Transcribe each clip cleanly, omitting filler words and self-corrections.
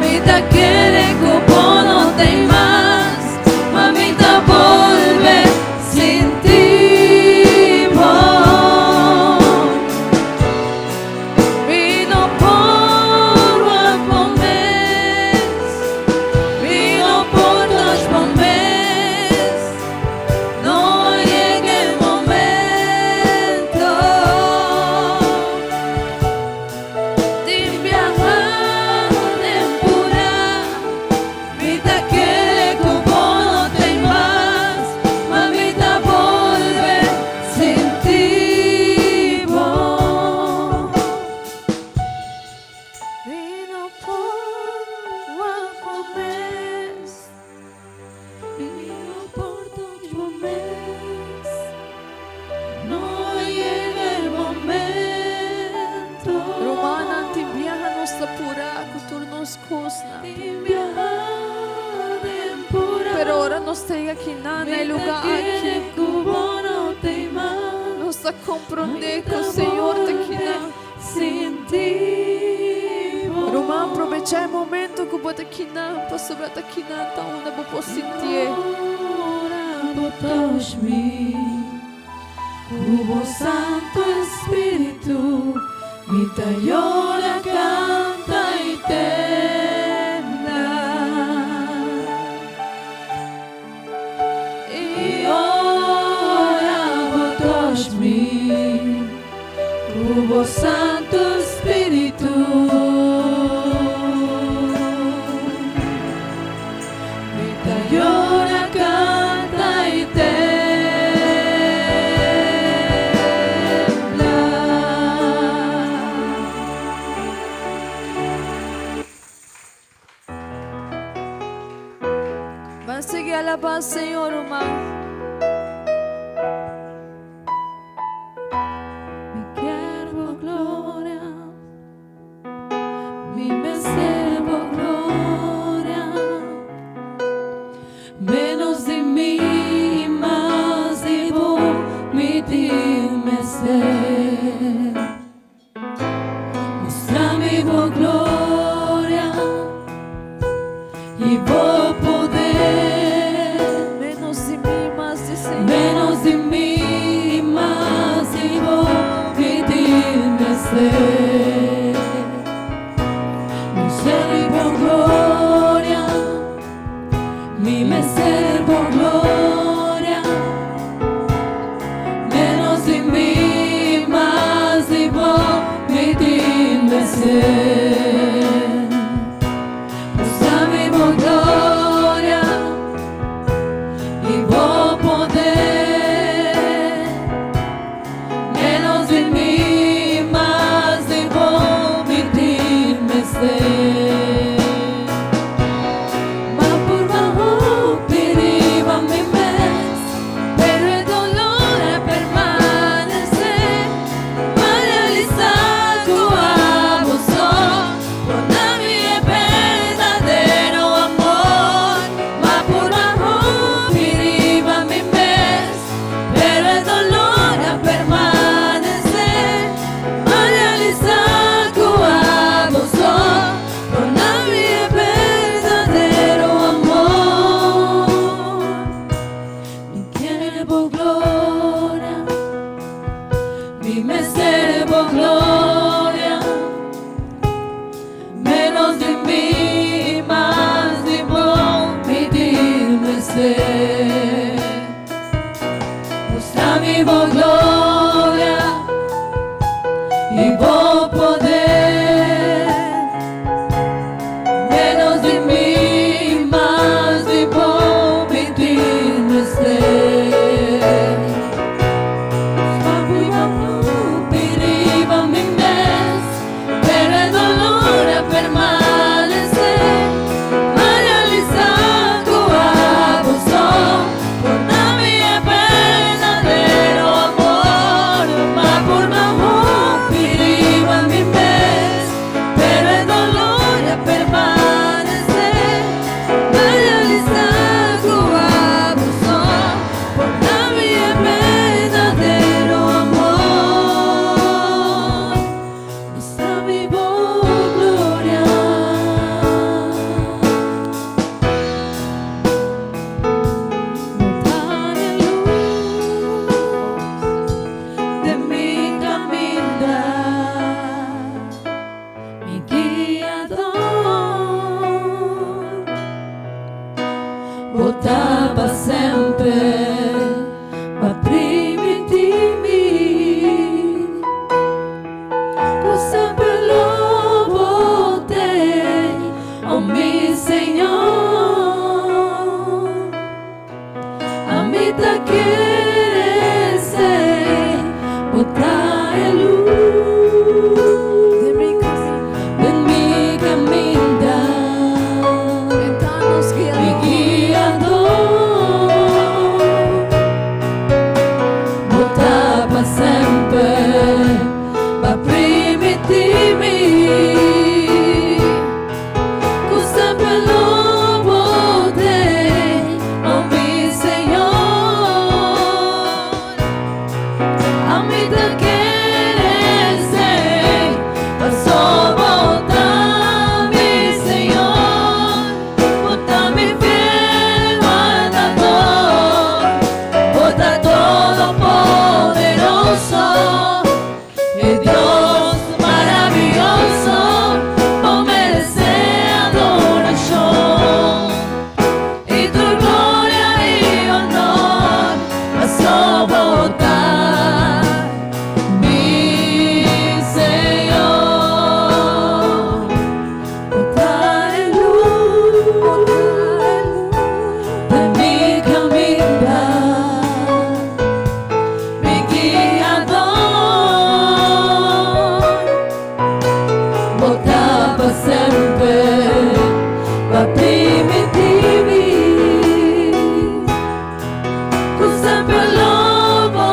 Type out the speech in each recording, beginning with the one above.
Mi ta kere ku bo no t'ei mas, ma mi ta bolbe sinti bo. Mi no por wak bo mes, mi no por touch bo mes, no yega e momento. Tin biaha den pura, mi ta kere ku bo no t'ei mas, ma mi ta bolbe sinti bo. Mi no por wak bo mes, mi no por touch bo mes. No yega e momento. Rumannan, tin biaha nos ta purá ku tur nos kosnan. Pero ora nos ta yega akinan na e lugá aki, nos ta komprondé ku Señor ta akinan. Ruman, probechá e momento ku bo ta akinan, pasobra ta akinan ta unda bo por sintié. Ku bo Santu Espíritu mi ta yora, kanta i tembla. I ora bo touch mi ku bo Santu Spiritu, mi ta yora, kanta i tembla. Ban sigui alabá Señor, ruman. Mi kier bo gloria, mi mester bo gloria. Menos di mi i mas di bo mi tin mester. Mustra mi bo gloria i bo poder. Menos di mi, mas di Señor. Menos di mi i mas di bo mi tin mester. Mustra mi bo gloria, mi mester bo gloria. Menos di mi, mas di bo mi tin mester. Mustra mi bo gloria i bo poder. Menos di mi, mas di bo mi tin mester. M'a purba hopi riba mi mes, pero e dolor a permanesé. M'a realisá ku abo so. Mi guiador. Bo ta pa semper, b'a primintí mi. Ku semper lo bo t'ei, oh mi Señor. Ami ta kere esei, bo ta e lus Den mi kaminda. Den mi kaminda. E ta nos Mi guiador. Guiador. Bo ta pa semper, b'a primintí mi. Ku semper lo bo t'ei, oh mi Señor. Ami ta kere esei, paso bo ta mi Señor. Bo ta mi fiel wardador. Bo ta todopoderoso. E Dios maravioso, bo meresé adorashon. I tur gloria i honor, paso bo ta mi Señor. Bo ta e lus den mi kaminda, mi guiador. Bo ta pa semper, b'a primintí mi. Ku semper lo bo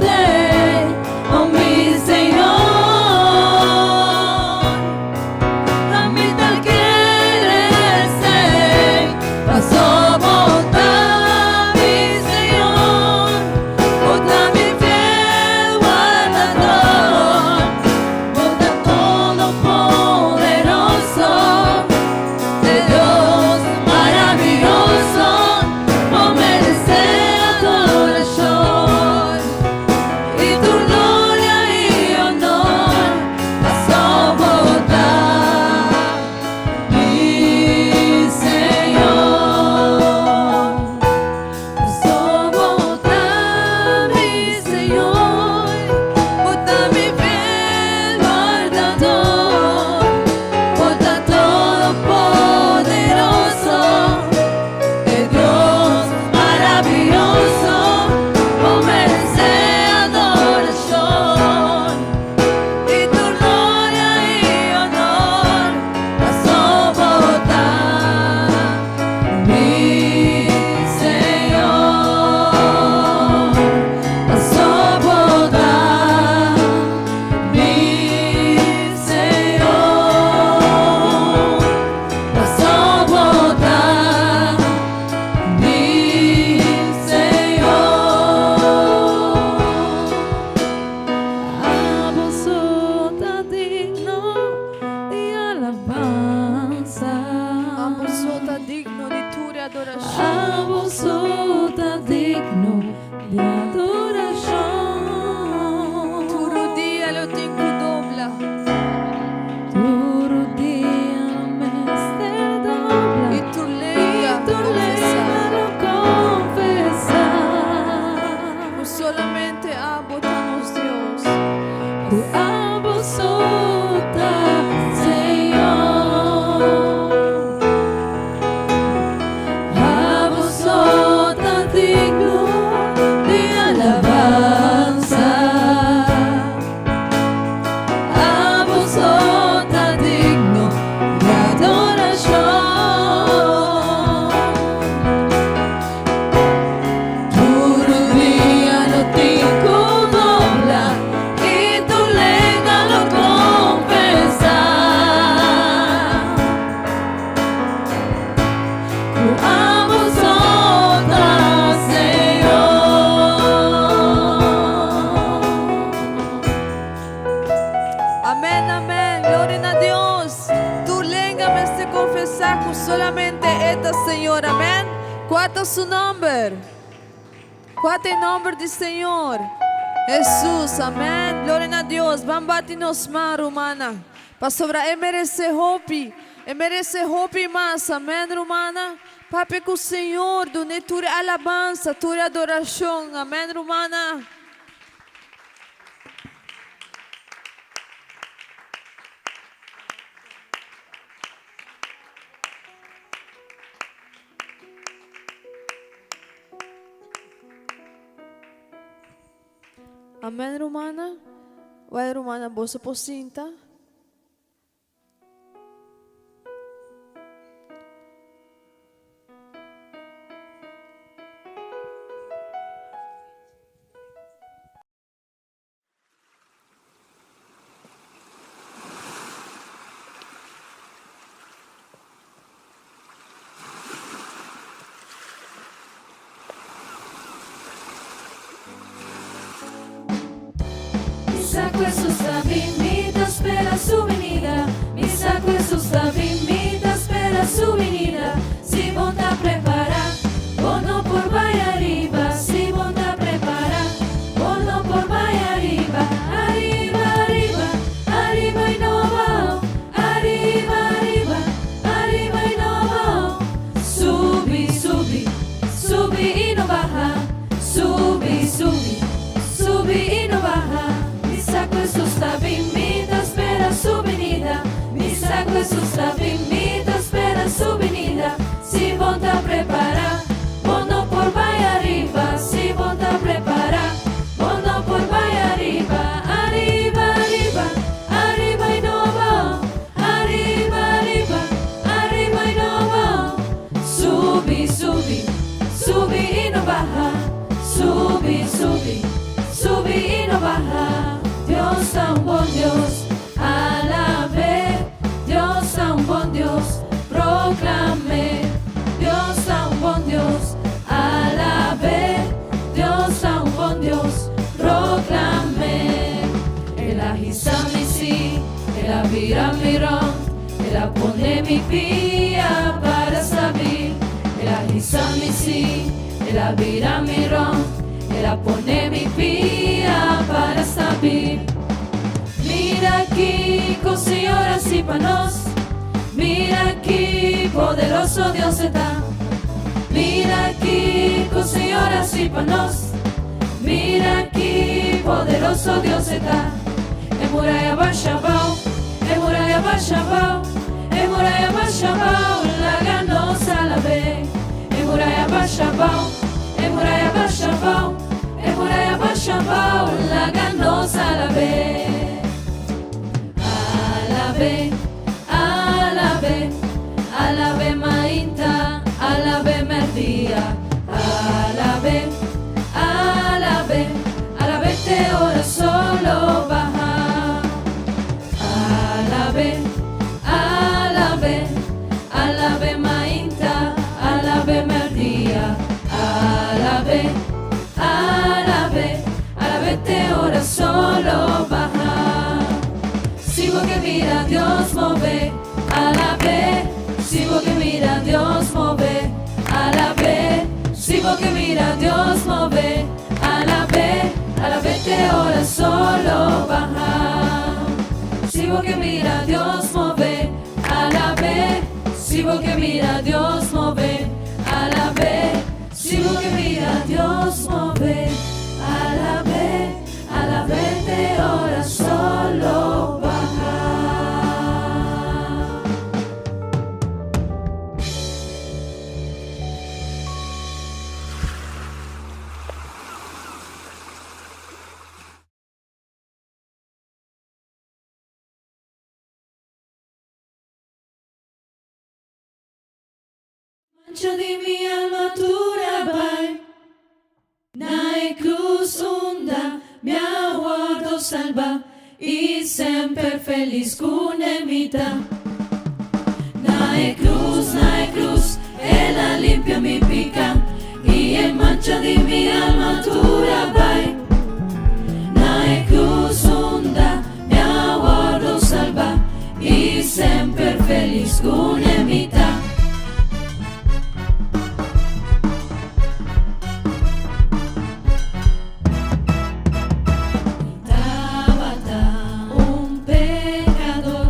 t'ei, oh mi Señor. Ami ta kere esei, paso bo ta mi Señor. Bo ta mi fiel wardador. Bo ta todopoderoso. E Dios maravioso, bo meresé adorashon. I tur gloria i honor, paso bo ta mi Señor. Paso bo ta mi Señor, bo ta mi fiel wardador, bo ta todopoderoso. E Dios maravioso, bo meresé adorashon. I tur gloria i honor, paso bo ta mi Señor. Paso bo ta mi Señor. Paso bo ta mi Señor. Abo so ta digno di alabansa. Abo so ta digno di tur adorashon. Abo so ta digno di adorashon. Tur rudia lo tin ku dobla. Tur rudia mester dobla. I tur lenga I tur konfesá. Lenga lo konfesá. Ku solamente abo ta nos Dios. Ku abo so ta Señor. Abo so ta digno di alabansa. Abo so ta digno di adorashon. Tur rudia lo tin ku dobla i tur lenga lo konfesá. Ku abo so ta Señor. Amèn, amèn. Gloria na Dios. Tur lenga mester konfesá ku solamente E ta Señor. Amèn. Kua ta su nòmber? Kua ta e nòmber di Señor? Hesus. Amèn. Gloria na Dios. Ban bati nos man, rumannan. Pasobra e meresé hopi, e meresé hopi mas. Amèn, rumannan. Papia ku Señor, dun'é tur e alabansa, tur e adorashon. Amèn, rumannan. Amen rumannan. Wèl rumannan boso por sinta. Mi sa ku Hesus ta bin, mi ta spera su binida. Mi sa ku Hesus ta bin, mi ta spera su binida. Si bo ta prepará, bo no por bai ariba. Si bo ta prepará, bo no por bai ariba. Ariba, ariba, ariba i no abao. Ariba, ariba, ariba i no abao. Subi, subi, subi i no baha. Subi, subi, subi i no baha. Mi sa ku Hesus ta bin, mi ta spera su binida. Mi sa ku Hesus ta bin, mi ta spera su binida. Si bo ta prepará, bo no por bai ariba. Si bo ta prepará, bo no por bai ariba. Ariba, ariba, ariba i no abao. Ariba, ariba, ariba i no abao. Subi, subi, subi i no baha. Subi, subi, subi i no baha. Dios ta un bon Dios, alab'é. Dios ta un bon Dios, proklam'é. Dios ta un bon Dios, alab'é. Dios ta un bon Dios, proklam'é. El a hisa mi sí, el a bira mi rònt, el a pone mi pia para stabil. El a hisa mi sí, el a bira mi rònt, el a pone mi pia para stabil. Mira kiko Señor hasi pa nos, mira ki poderoso Dios e ta. Mira kiko Señor hasi pa nos, mira ki poderoso Dios e ta. E muraya basha abao, e muraya basha abao, e muraya basha abao, laga nos alab'é. E muraya basha abao, e muraya basha abao, e muraya basha abao, laga nos alab'é. Alab'é, alab'é, alab'é mainta, alab'é merdia. Alab'é, alab'é, alab'é te ora solo baha. Alab'é, alab'é, alab'é mainta, alab'é merdia. Alab'é, alab'é, alab'é te ora solo baha. Si bo ke mira Dios move, alab'é. Si bo ke mira Dios move, alab'é. Si bo ke mira Dios move, alab'é. Alab'é te ora solo baha. Si bo ke mira Dios move, alab'é. Si bo ke mira Dios move, alab'é. Si bo ke mira Dios move, alab'é. Alab'é te ora solo baha. Mancha di mi alma tur a bai na e cruz unda mi a wordo salba y semper feliz cune mi ta. Na e cruz, na e cruz, el a limpia mi pica y e mancha di mi alma tur a bai. Na e cruz unda mi a wordo salba y semper feliz cune mi ta. Mi tabata un pecador.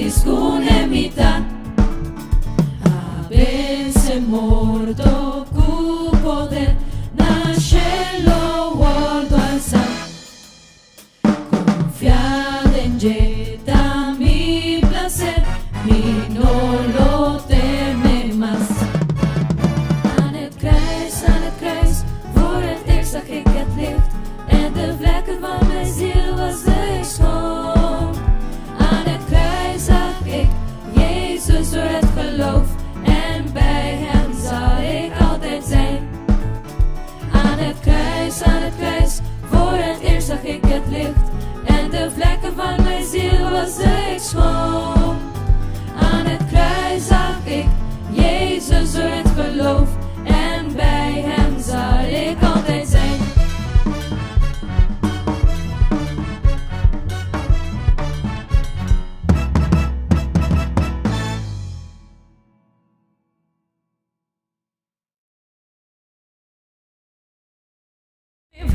Felis ku ne mi ta. A vense morto ku poder, na shelu wòrdu alsá. Konfia den dje ta mi plaser, mi no lo teme mas. Aan het kruis, aan het kruis, voor het eerst zag ik het licht. En de vlekken van mijn ziel was ik schoon. Aan het kruis zag ik Jezus door het geloof. En bij hem zal ik altijd zijn. Aan het kruis, aan het kruis, voor het eerst zag ik het licht. En de vlekken van mijn ziel was ik schoon. Aan het kruis zag ik Jezus door het geloof. En bij hem zal ik altijd zijn.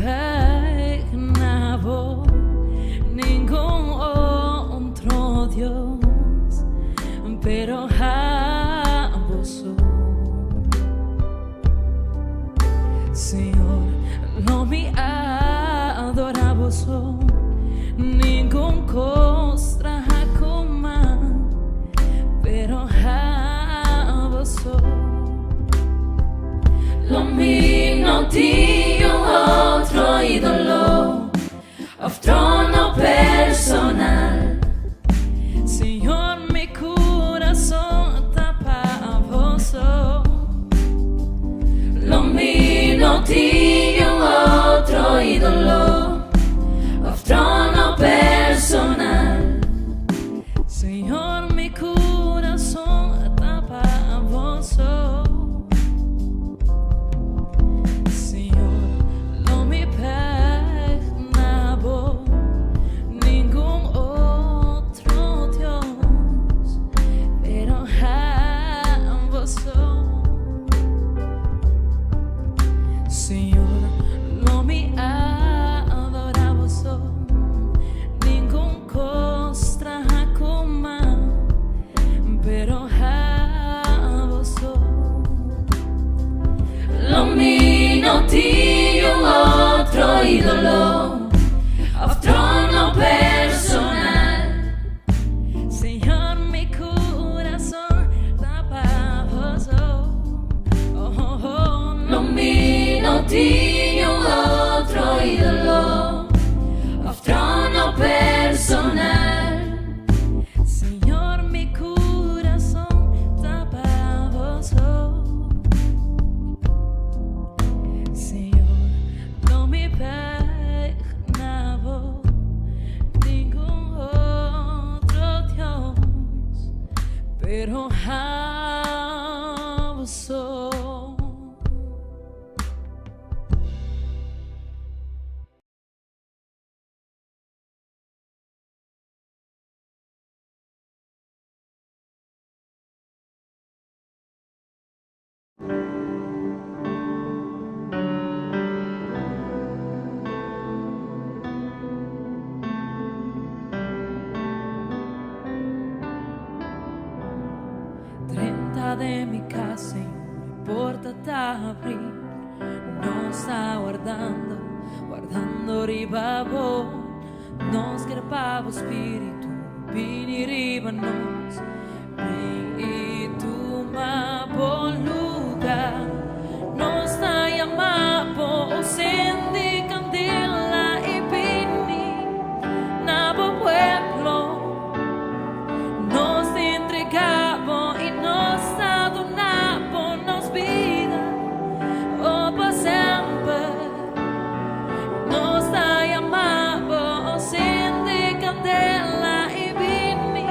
Bèk na bo, ningun otro Dios, pero abo so. Señor, lo mi adorá bo so, ningun kos traha ku man, pero abo so. Lo mi no tin otro ídolo, òf trono personal. Señor, mi kurason ta pa bo so. Lo mi no tin otro ídolo, òf trono personal. Señor, mi kurason ta pa bo so. Señor, lo mi bèk na bo, ningun otro Dios, pero abo so. Señor, lo mi adorá bo so, ningun kos traha ku man, pero abo so. Lo mi no tin otro ídolo, òf trono personal. Señor, mi kurason ta pa bo so. Oh, oh, oh. Lo mi no tin otro ídolo, òf trono personal. Señor, mi kurason ta pa bo so. Señor, lo mi bèk na bo, ningun otro Dios, pero abo so. Drenta den mi kas, Señor, porta ta habrí. Nos ta wardando, wardando riba bo. Nos ke pa bo Spiritu, bini riba nos. Bin i tuma bo lugá. Nos ta yama bo, sende kandela i bini na bo pueblo. Nos ta entregá bo i nos ta duna bo nos bida, oh, pa semper. Nos ta yama bo, sende kandela i bini.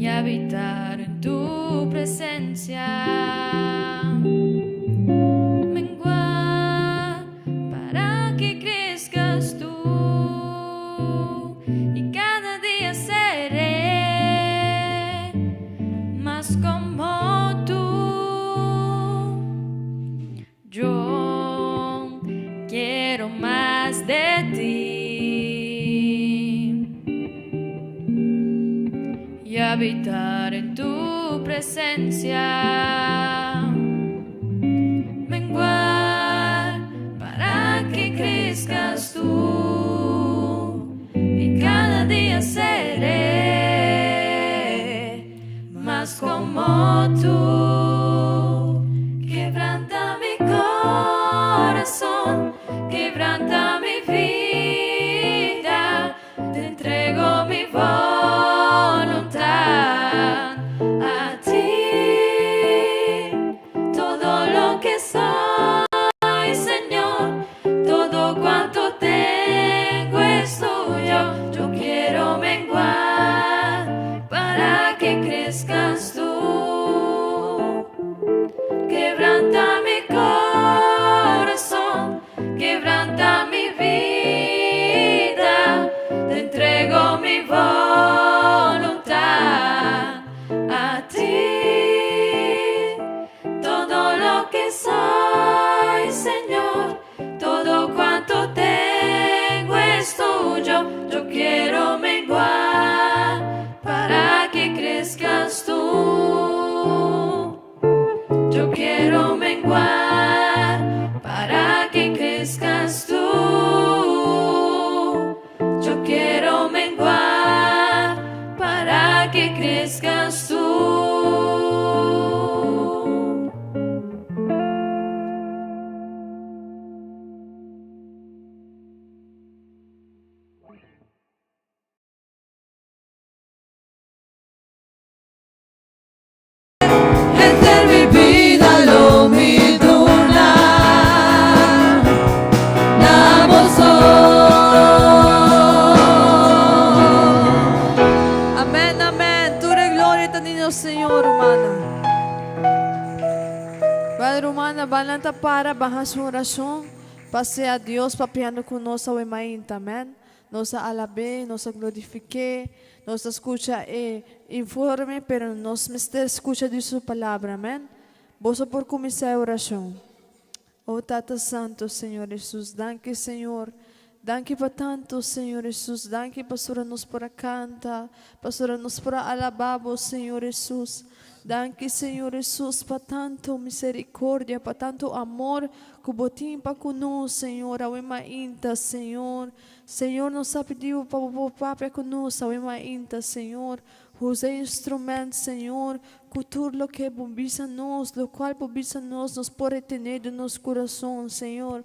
Y habitar en tu presencia. Menguar para que crezcas tú y cada día seré mas como tú. Yo quiero mas de ti y habitar en tu presencia. Menguar para que crezcas tú y cada día seré mas como tú. Quebranta mi corazón, quebranta mi vida, te entrego mi voluntad a ti. Todo lo que soy, Señor, todo cuanto tengo es tuyo. Yo quiero menguar para que crezcas tú. Quebranta mi corazón, quebranta mi vida, te entrego mi voluntad a ti. Todo lo que soy, Señor, todo cuanto tengo es tuyo. Yo quiero menguar para que crezcas tú. Yo quiero menguar para que crezcas tú. Yo quiero menguar para que crezcas tú. Henter mi bida lo mi duna na bo so. Amen, amen. Tur e gloria ta di nos Señor, rumannan. Padre, rumannan, ban lanta para, ban hasi un oracion pa sea Dios papiando cu nos awe mainta. Amen. Nos a alab'é, nos a glorifik'é, nos a skucha e informe, pero nos mester skucha di Su Palabra. Amèn. Boso por kuminsá e orashon. O Tata Santu, Señor Hesus, danki Señor, danki pa tantu, Señor Hesus, danki pasobra nos por a kanta, pasobra nos por a alabá Bo, Señor Hesus. Danki, Señor Hesus, pa tantu misericordia, pa tantu amor ku Bo tin pa ku nos, Señor, awe mainta, Señor. Señor, nos ta pidi Bo pa Bo por papia ku nos awe mainta, Señor. Usa e instrument, Señor, ku tur loke Bo bisa nos, lokual Bo bisa nos, nos por retené den nos kurason, Señor.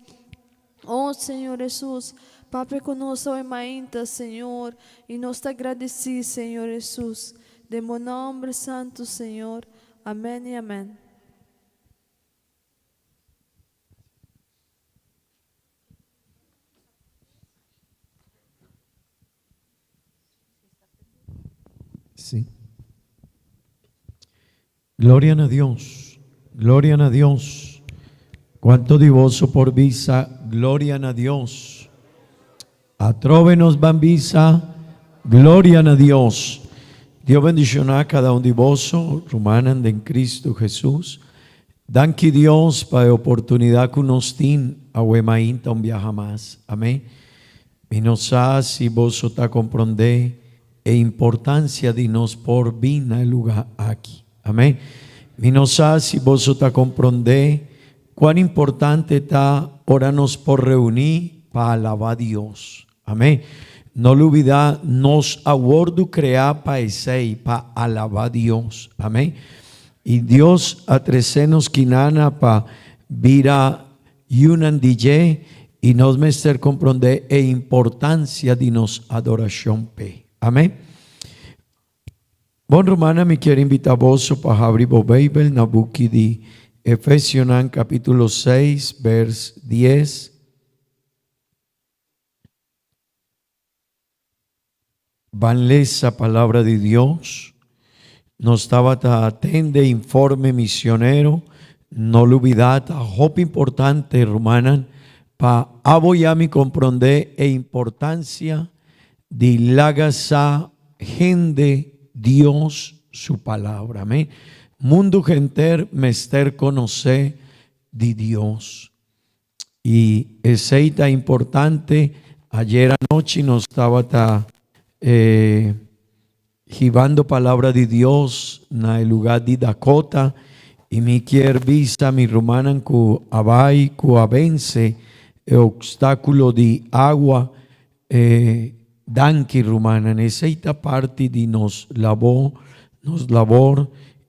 Oh Señor Hesus, papia ku nos awe mainta, Señor, i nos ta gradisí, Señor Hesus, den bo nomber santu, Señor. Amén i amén. Sí. Gloria na Dios, gloria na Dios. Cuanto di boso por bisa gloria na Dios? Atrobe nos ban bisa gloria na Dios. Dios bendiciona cada un di boso, rumannan den Cristo Jesus. Danki Dios pa e oportunidad cu nos tin awe mainta un biaha mas. Amen. Mi no sa si boso ta comprende e importancia di nos por bin na e luga aki. Amen. Mi no sa si boso ta comprende cuan importante ta ora nos por reuni pa alaba Dios. Amen. No lubida nos a wordu crea pa esey, pa alaba Dios. Amen. Y Dios a trece nos kinana pa bira Yunan di dje i nos mester komprondé e importansia di nos adorashon p'e. Amèn. Bon rumannan, mi kier invitá boso pa habri bo Beibel na buki di Efesionan kapítulo seis bèrs dies. Ban lesa palabra di Dios. Nos tabata atende informe misionero. No lubida ta hopi importante rumannan pa abo y ami comprende e importancia di laga sa hende Dios su palabra. Amén. Mundo henter mester conoce di Dios. Y esey ta importante. Ayer anochi nos tabata hibando palabra di Dios na e lugar di Dakota y mi kier bisa mi rumannan cu a bay cu a vence e obstaculo di agua. Danki rumannan, esey ta parti di nos labor, nos labor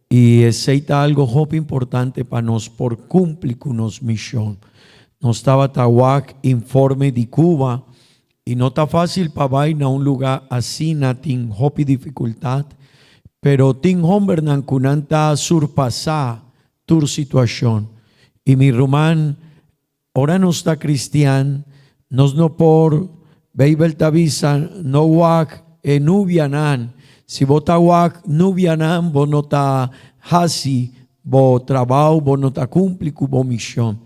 y esey ta algo hopi importante pa nos por cumpli cu nos mision. Nos tabata wak informe di Cuba y no ta facil pa bay na un lugar asina, tin hopi dificultad, pero tin hombernan cu nan ta surpasa tur situacion y mi ruman Ora nos ta cristian, nos no por, Bijbel ta bisa, no wak e nubianan. Si bo ta wak nubianan, bo no ta haci bo trabao, bo no ta cumpli cu bo mision.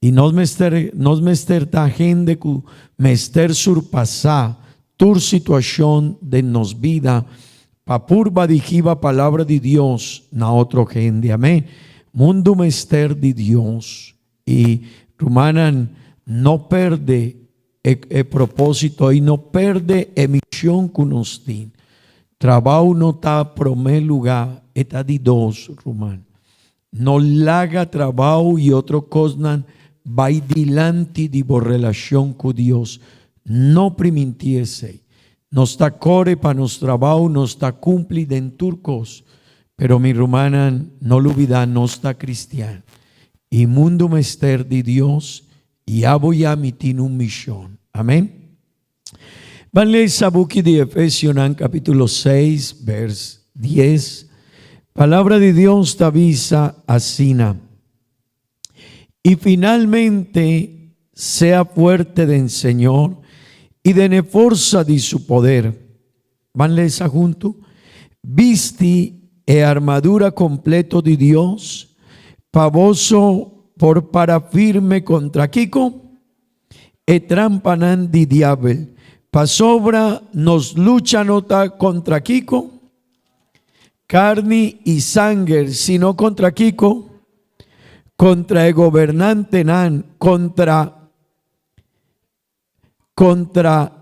Y nos mester, nos mester ta hende cu mester surpasa tur situacion den nos bida pa purba di hiba palabra di Dios na otro hende. Amen. Mundo mester di Dios. Y rumannan, no perde e e propósito y no perde e misión cu nos tin. Trabao no ta prome lugar, e ta di dos, ruman. No laga trabao y otro cosnan bay dilanti di bo relacion cu Dios. No priminti esey. Nos ta core pa nos trabao, nos ta cumpli den tur cos. Pero mi rumannan, no lubida nos ta cristian. Y mundo mester di Dios y abo y ami tin un mision. Amen. Ban lesa buki di Efesionan capitulo 6 vers 10. Palabra di Dios ta bisa asina. Y finalmente sea fuerte den Señor y den e forsa di su poder. Ban lesa huntu, Bisti e armadura completo di Dios, pa boso por para firme contra kico? E trampanan di diabel. Pasobra nos lucha no ta contra kico? Carni y sanger, sino contra kico? Contra e gobernantenan, contra Contra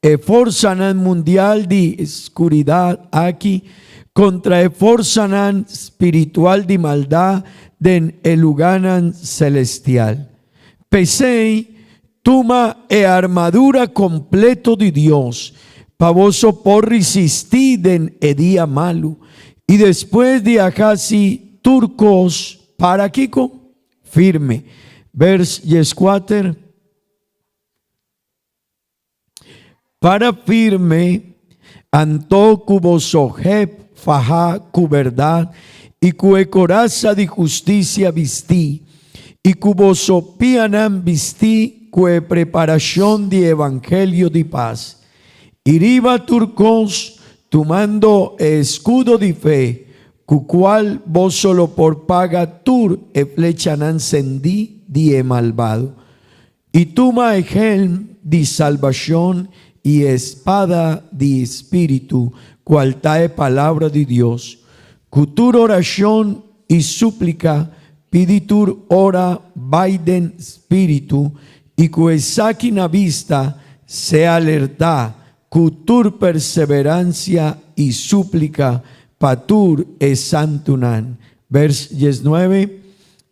e forsanan mundial di scuridad aki, contra e forsanan spiritual di maldad den e luganan celestial. P'esei, tuma e armadura completo di Dios, pa boso por risisti den e dia malu, i despues di a haci tur cos, para kico? Firme. Vers dieskuater, Para firme anto ku boso hep fahá ku bèrdat i ku e korasa di hustisia bistí, i ku boso pianan bistí ku e preparashon di evangelio di pas. I riba tur kos, tumando e eskudo di fe, Ku kual boso lo por paga tur e flechanan sendí di e malbado, i tuma e helm di salbashon i e spada di Spiritu, kual ta e Palabra di Dios. Ku tur orashon i súplika pidi tur ora bai den Spiritu, i ku esaki na bista, sea alertá Ku tur perseveransia i súplika pa tur e santunan. Vers diesnuebe,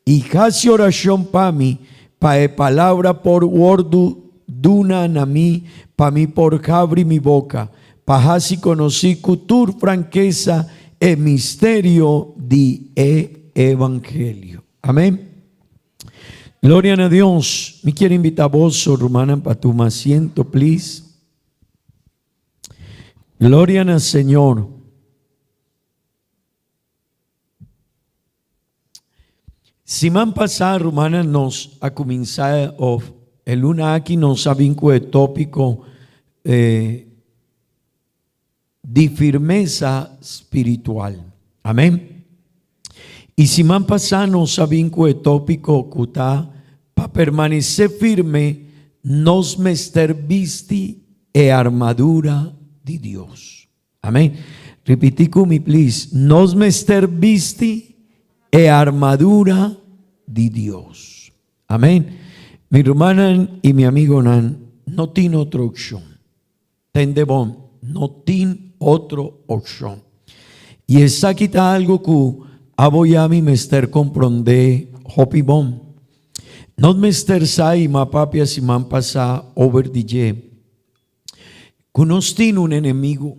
I hasi orashon pa mi, pa e palabra por wòrdu duna na mi, pa mi por habri mi boka, pa hasi konosí ku tur frankesa e misterio di e evangelio. Amén. Gloria na Dios. Mi kier invita boso, rumannan, pa tuma asiento, please. Gloria na Señor. Siman pasá, rumannan, nos a kuminsá, of e luna aki nos a bin ku e tópiko eh, Di firmesa spiritual. Amén. I siman pasá nos a bin ku e tópiko ku ta Pa permanesé firme nos mester bisti e armadura di Dios. Amén. Ripití ku mi please. Nos mester bisti e armadura di Dios. Amén. Mi rumannan i mi amigonan, no tin otro opshon. Tende bon, no tin otro opshon. I esaki ta algu ku abo i ami mester komprondé hopi bon. Nos mester sa i m'a papia siman pasá over di dje, ku nos tin un enemigu.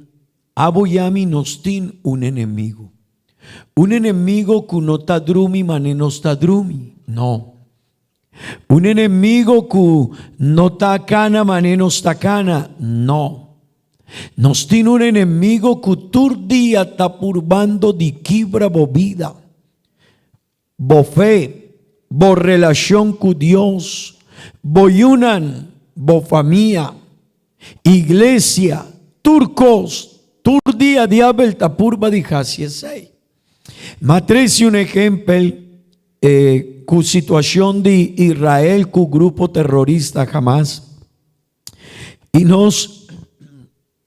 Abo i ami nos tin un enemigu. Un enemigu ku no ta drumi manera nos ta drumi, no. Un enemigo ku no ta kana manera nos ta kana? No. Nos tin un enemigo ku tur dia ta purbando di kibra bo bida, bo fe, bo relashon ku Dios, bo yunan, bo famia, iglesia, tur kos. Tur dia diabel ta purba di hasi esei. Ma trese un ehempel E ku situashon di Israel ku grupo terorista Hamas i nos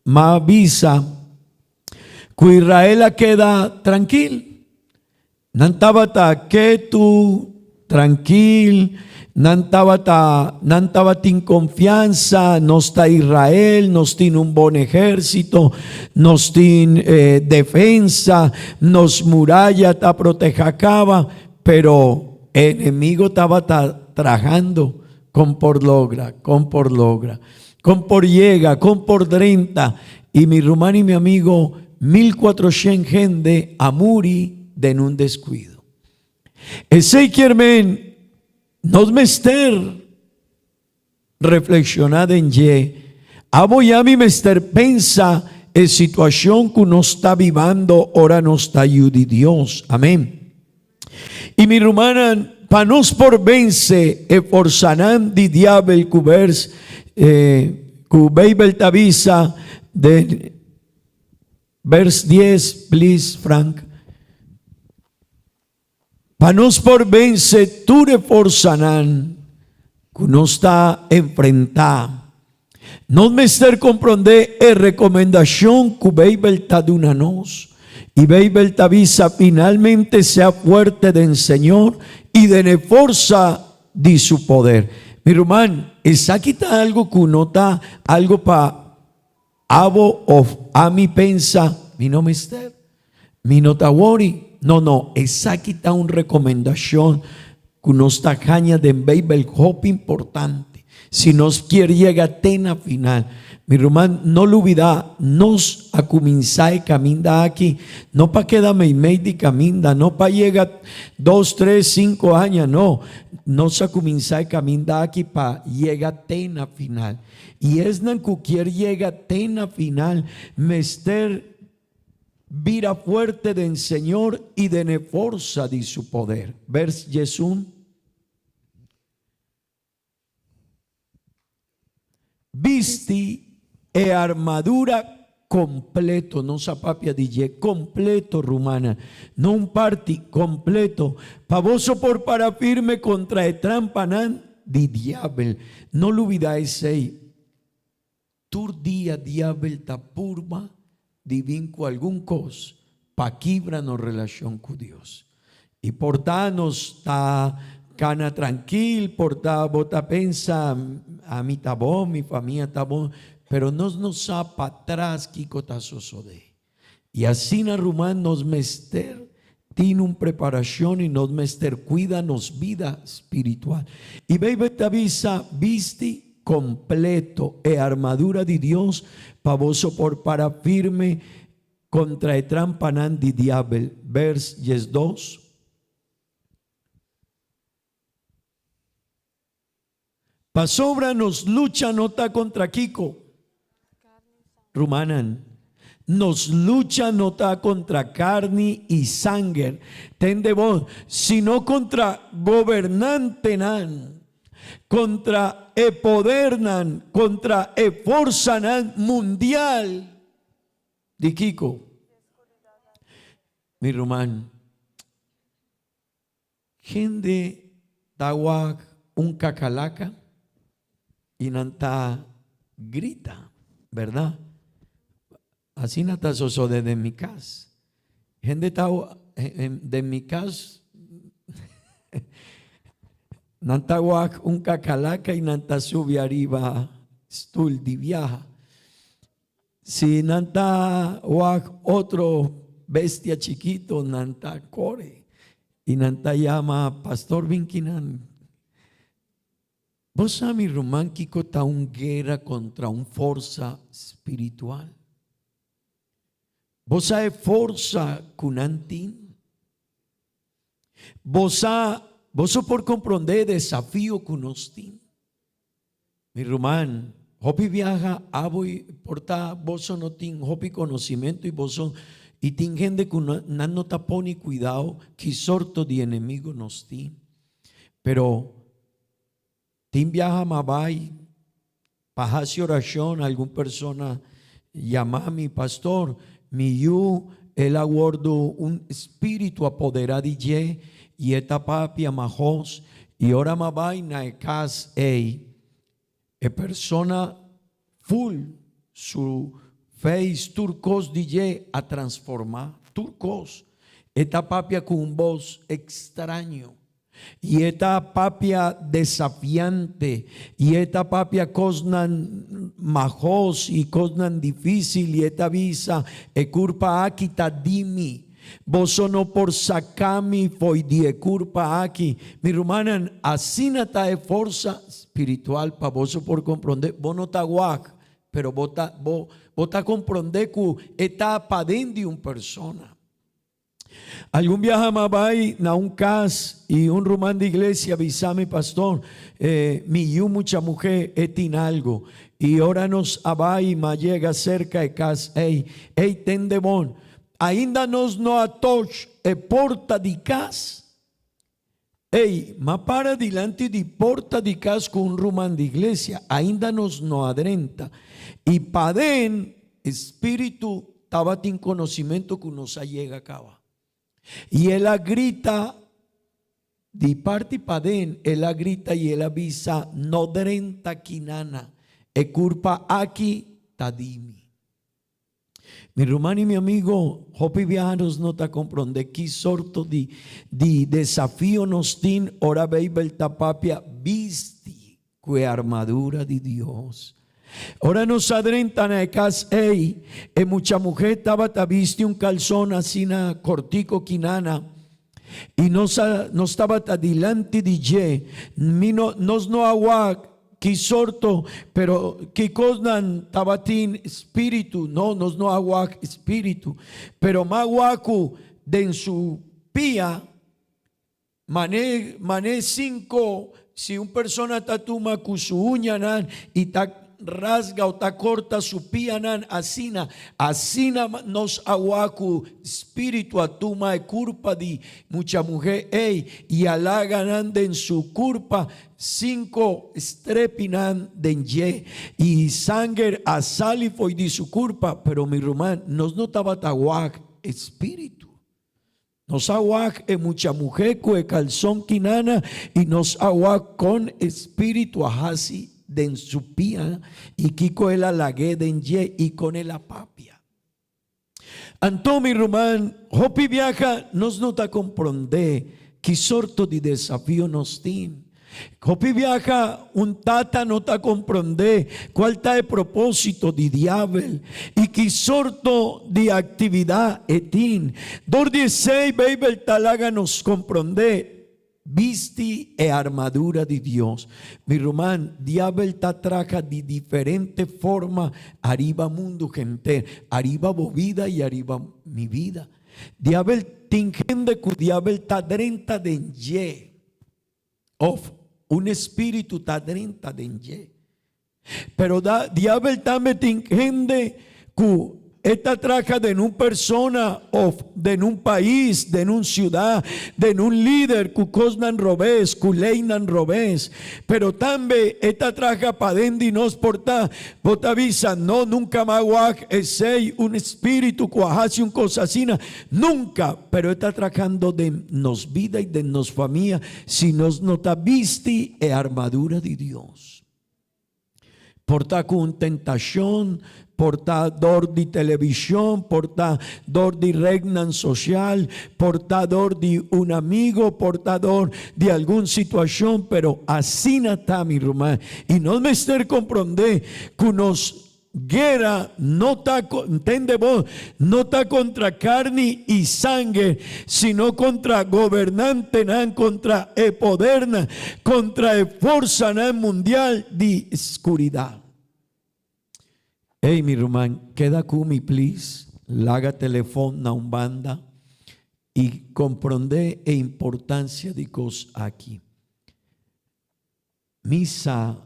ma bisa ku Israel a keda trankil. Nan tabata ketu, trankil, nan tabata nan tabatin konfiansa, nos ta Israel, nos tin un bon ehérsito, Nos tin defensa, nos muraya ta proteha caba, pero e enemigo tabata trahando con por logra, con por logra, con por yega, con por drenta. Y mi ruman y mi amigo, 1400 hende a muri den un descuido. Esey kier men nos mester Reflekshoná den dje. Abo i ami mester pensa e situashon ku nos ta bibando ora nos ta yu di Dios. Amén. I mi rumannan, pa nos por vense e forsanan di diabel ku bers ku Beibel ta bisa den bers dies, please Frank. Pa nos por vense tur e forsanan ku nos ta enfrentá, nos mester komprondé e rekomendashon ku Beibel ta duna nos. I Beibel ta bisa, Finalmente sea fuerte den Señor i den e forsa di su poder. Mi ruman, esaki ta algu ku no ta algu pa Abo of ami pensa, Mi no mester. Mi no ta wori. No, no, esaki ta un rekomendashon ku nos ta haña den Beibel hopi importante. Si nos kier yega te na final. Mi ruman, no lubidá, nos a kuminsá e kaminda aki no pa keda meimei di kaminda, no pa yega dos, tres, sinku aña, no. Nos a kuminsá e kaminda aki pa yega te na final. I esnan ku kier yega te na final mester bira fuerte den Señor i den e forsa di su poder. Vers 11. Bisti e armadura kompleto, nos a papia di dje, kompleto rumannan, no un parti, kompleto, pa boso por para firme kontra e trampanan di diabel. No lubida esei. Tur dia diabel ta purba di bin ku algun kos pa kibra nos relashon ku Dios. I por ta nos ta kana trankil, por ta bo ta pensa, Ami ta bon, mi famia ta bon, pero nos no sa patras kiko ta sosodé. I asina ruman nos mester tin un preparashon i nos mester kuida nos bida spiritual. I Beibel ta bisa, Bisti kompleto e armadura di Dios pa boso por para firme kontra e trampanan di diabel. Bers 12. Pasobra nos lucha no ta kontra kiko? Rumannan, nos lucha no ta kontra karni i sanger, tende bon, sino kontra gobernantenan, kontra e podernan, kontra e forsanan mundial. Di kiko? Mi ruman, hende ta wak un kakalaka i nan ta grita, bèrdat? Asina ta sosode den mi kas. Hende ta den mi kas nan ta wak un kakalaka i nan ta subi ariba stul di biaha. Si nan ta wak otro bestia chikito nan ta kore i nan ta yama pastor bin kinan. Bo sa mi ruman kiko ta un guera kontra un forsa spiritual? Bo sa e forsa ku nan tin? Bo sa, boso por komprondé e desafio ku nos tin? Mi ruman, hopi biaha abo i por ta boso no tin hopi konosimentu i boso i tin hende ku nan no ta pone kuidao ki sorto di enemigo nos tin. Pero tin biaha ma bai pa hasi orashon algun persona yama mi, Pastor, mi yu el a wordu un spiritu apodera di dje i e ta papia mahos i ora ma bai na e kas ei e persona full su face tur kos di dje a transforma tur kos e ta papia ku un bos ekstraño. I e ta papia desafiante, i e ta papia kosnan mahos i kosnan difísil, i e ta bisa, E kurpa aki ta di mi. Boso no por saka mi fo'i di e kurpa aki. Mi rumannan, asina ta e forsa spiritual pa boso por komprondé. Bo no ta wak, pero bo ta, bo, bo ta komprondé ku e ta paden di un persona. Algun biaha m'a bai na un kas i un ruman di iglesia bisa mi, Pastor, mi yu mucha muhé e tin algu. I ora nos a bai m'a yega serka e kas ei, ei tende bon. Ainda nos no a toch e porta di kas. Ei, m'a para dilanti di porta di kas ku un ruman di iglesia, ainda nos no a drenta. I paden, e spiritu tabatin konosimentu ku nos a yega kaba. I el a grita di parti paden, el a grita i el a bisa, No drenta kinana, e kurpa aki ta di mi. Mi ruman i mi amigo, hopi biaha nos no ta komprondé ki sorto di di desafio nos tin ora Beibel ta papia bisti ku e armadura di Dios. Ora nos a drenta na e kas ei, e mucha muhé tabata bisti un kalson asina kortiko kinana i nos a nos tabata dilanti di dje. Mi no nos no a wak Ki sorto, pero ki kosnan tabatin spiritu? No, nos no a wak spiritu, pero m'a wak ku den su pia, mané, mané sinko, si un persona ta tuma ku su uñanan i ta rasga o ta korta su pianan asina, asina nos a wak ku spiritu a tuma e kurpa di mucha muhé ei i a laga nan den su kurpa Sinko strepinan den dje, i sanger a sali fo'i di su kurpa, pero mi ruman, nos no tabata wak e spiritu. Nos a wak e mucha muhé ku e kalson kinana i nos a wak kon e spiritu a hasi den su pia i kiko el a lag'é den dje i kon el a papia. Anto, mi ruman, hopi biaha nos no ta komprondé ki sorto di desafio nos tin. Hopi biaha un tata no ta komprondé kual ta e propósito di diabel i ki sorto di aktividat e tin. Dor di esei Beibel ta laga nos komprondé Bisti e armadura di Dios. Mi ruman, diabel ta traha di diferente forma ariba mundu henter, ariba bo bida i ariba mi bida. Diabel tin hende ku diabel ta drenta den dje, òf un espíritu ta drenta den dje. Pero da, diabel tambe tin hende ku. E ta traha den un persona of den un pais, den un ciudad, den un lider cu cosnan robes, cu leynan robes. Pero tambe e ta traha paden di nos por ta, bo ta bisa, no, nunca m'a wak esey, un spiritu cu a haci un cos asina, nunca! Pero e ta trahando den nos bida y den nos famia si nos no ta bisti e armadura di Dios. Por ta ku un tentashon, por ta dor di televishon, por ta dor di rednan sosial, por ta dor di un amigo, por ta dor di algun situashon, pero asina ta, mi ruman. I nos mester komprondé ku nos Guera no ta, ntende bo, no ta kontra karni i sanger, sino kontra gobernantenan, kontra e podernan, kontra e forsanan mundial di skuridat. Ey, mi ruman, keda ku mi, please. Laga telefon na un banda i komprondé e importansia di kos aki. Mi sa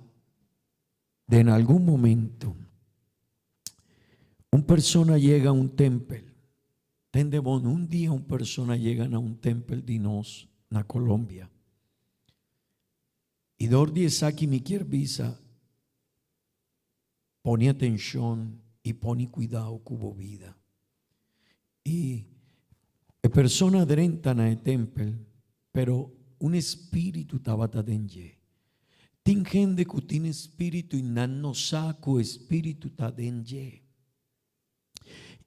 den algun momento un persona yega un tempel. Tende bon, un dia un persona yega na un tempel di nos na Colombia. I dor di esaki mi kier bisa, pone atencion i pone cuidao cu bo bida. I e persona a drenta na e tempel, pero un espíritu tabata den dje. Tin hende ku tin espíritu i nan no sa ku espíritu ta den dje.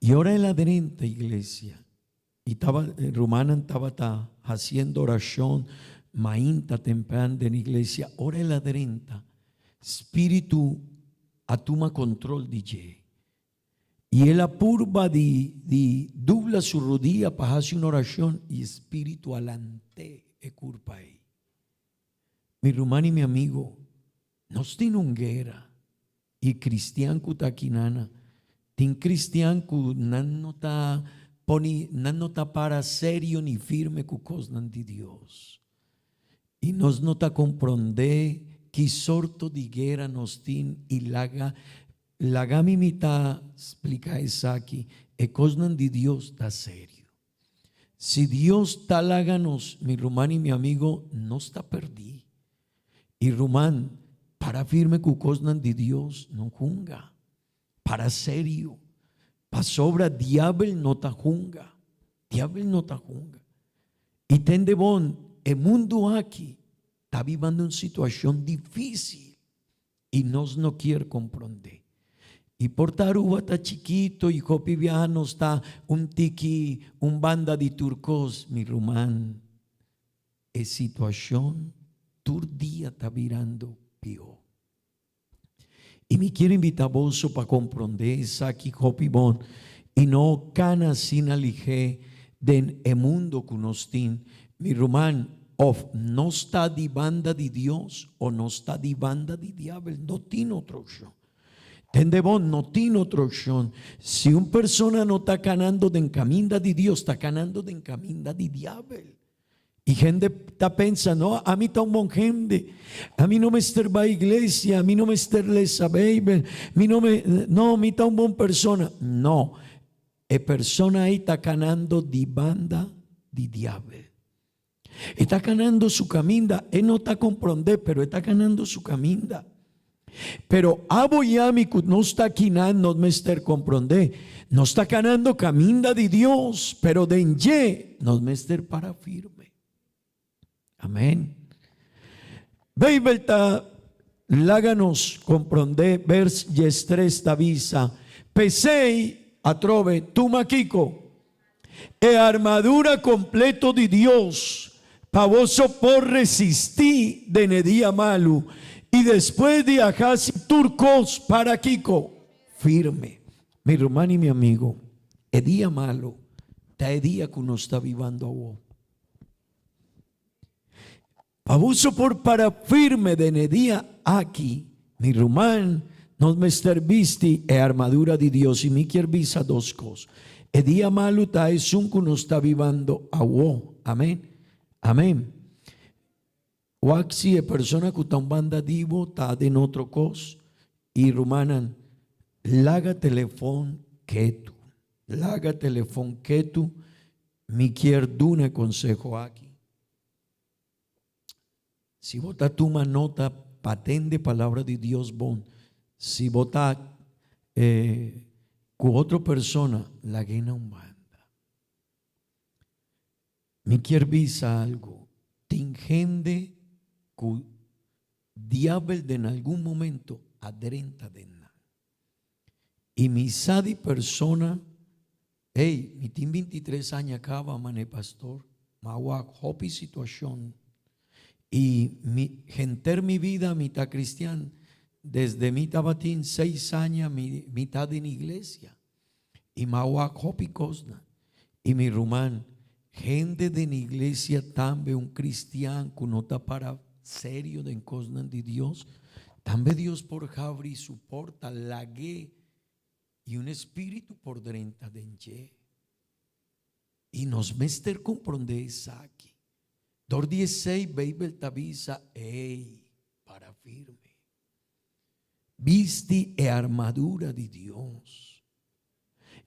I ora el a drenta iglesia, i taba, rumannan tabata hasiendo orashon mainta tempran den iglesia, ora el a drenta, spiritu a tuma kontrol di dje. I el a purba di di dubla su rodia pa hasi un orashon i e spiritu a lant'é e kurpa ei. Mi ruman i mi amigo, nos tin un guera i kristian ku ta akinana. Tin kristian ku nan no ta poni, nan no ta para serio ni firme ku kosnan di Dios. I nos no ta komprondé ki sorto di guera nos tin i laga Laga mi mi ta splica esaki, e cosnan di Dios ta serio. Si Dios ta laga nos, mi ruman y mi amigo, nos ta perdi. Y ruman, para firme cu cosnan di Dios, no hunga. Para serio. Pasobra diabel no ta hunga. Diabel no ta hunga. Y tende bon, e mundo aki ta bibando un situacion dificil. I nos no kier komprondé. I por ta Aruba ta chikito i hopi biaha nos ta un tiki un banda di tur kos, mi ruman, e situashon tur dia ta birando pió. I mi kier invitá boso pa komprondé esaki hopi bon i no kana asina lihé den e mundo ku nos tin. Mi ruman, Of nos ta di banda di Dios o nos ta di banda di diabel, no tin otro opcion. Tende bon, no tin otro opcion. Si un persona no ta canando den caminda di Dios, ta canando den caminda di diabel. Y hende ta pensa, no, ami ta un bon hende, ami no mester bai iglesia, ami no mester lesa Bijbel, mi no me, no, mi ta un bon persona. No, e persona ei ta canando di banda di diabel. E ta ganando su caminda, e no ta comprende, pero e ta ganando su caminda. Pero abo y ami cu nos ta akinan nos mester comprende, nos ta ganando caminda di Dios, pero den dje nos mester para firme. Amen. Bijbel ta laga nos comprende, vers diestres ta bisa, P'esey, atrobe, tuma kico? E armadura completo di Dios pa boso por resistí den e dia malu i despues di a haci tur cos para kico? Firme. Mi ruman i mi amigo, e dia malu ta e dia cu nos ta bibando awo. Pa boso por para firme den e dia aki, mi ruman, nos mester bisti e armadura di Dios. I mi kier bisa dos kos. E dia malu ta esun ku nos ta bibando awo. Amen. Amen. Wak si e persona ku ta un banda di bo ta den otro kos. I rumannan, laga telefon ketu. Laga telefon ketu, mi kier duna e konseho aki. Si bo ta tuma nota pa tende palabra di Dios bon, si bo ta ku otro persona, lag'é na un banda. Mi kier bisa algu, tin hende ku diabel den algun momento a drenta den nan. I mi sa di persona, ey, mi tin 23 aña kaba, mane pastor, ma wak hopi situashon i mi henter mi bida mi ta kristian, desde mi tabatin seis aña mi mi ta den iglesia i ma wak hopi kosnan. I mi ruman, hende den iglesia tambe un kristian ku no ta para serio den kosnan di Dios, tambe Dios por habri su porta, lag'é i un espíritu por drenta den dje. I nos mester komprondé esaki. Dor di esei Beibel ta bisa, Ey, para firme. Bisti e armadura di Dios.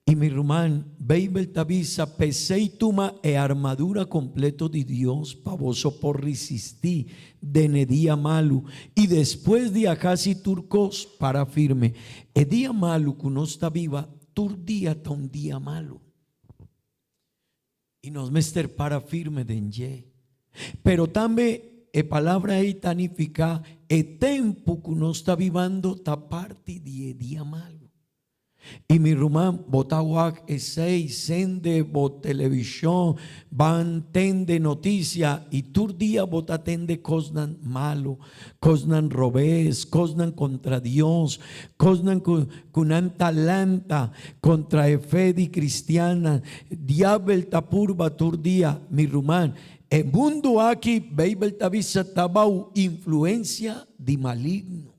I mi ruman, Beibel ta bisa, P'esei tuma e armadura kompleto di Dios pa boso por risistí den e dia malu, i despues di a hasi tur kos, para firme. E dia malu ku nos ta biba tur dia ta un dia malu. I nos mester para firme den dje. Pero tambe e palabra ei ta nifiká e tempu ku nos ta bibando ta parti di e dia malu. I mi ruman, bo ta wak esei, sende bo televishon, ban tende notisia i tur dia bo ta tende kosnan malu, kosnan robes, kosnan kontra Dios, kosnan ku ku nan ta lanta kontra e fe di kristiannan. Diabel ta purba tur dia, mi ruman. E mundu aki, Beibel ta bisa, ta bou influensia di maligno.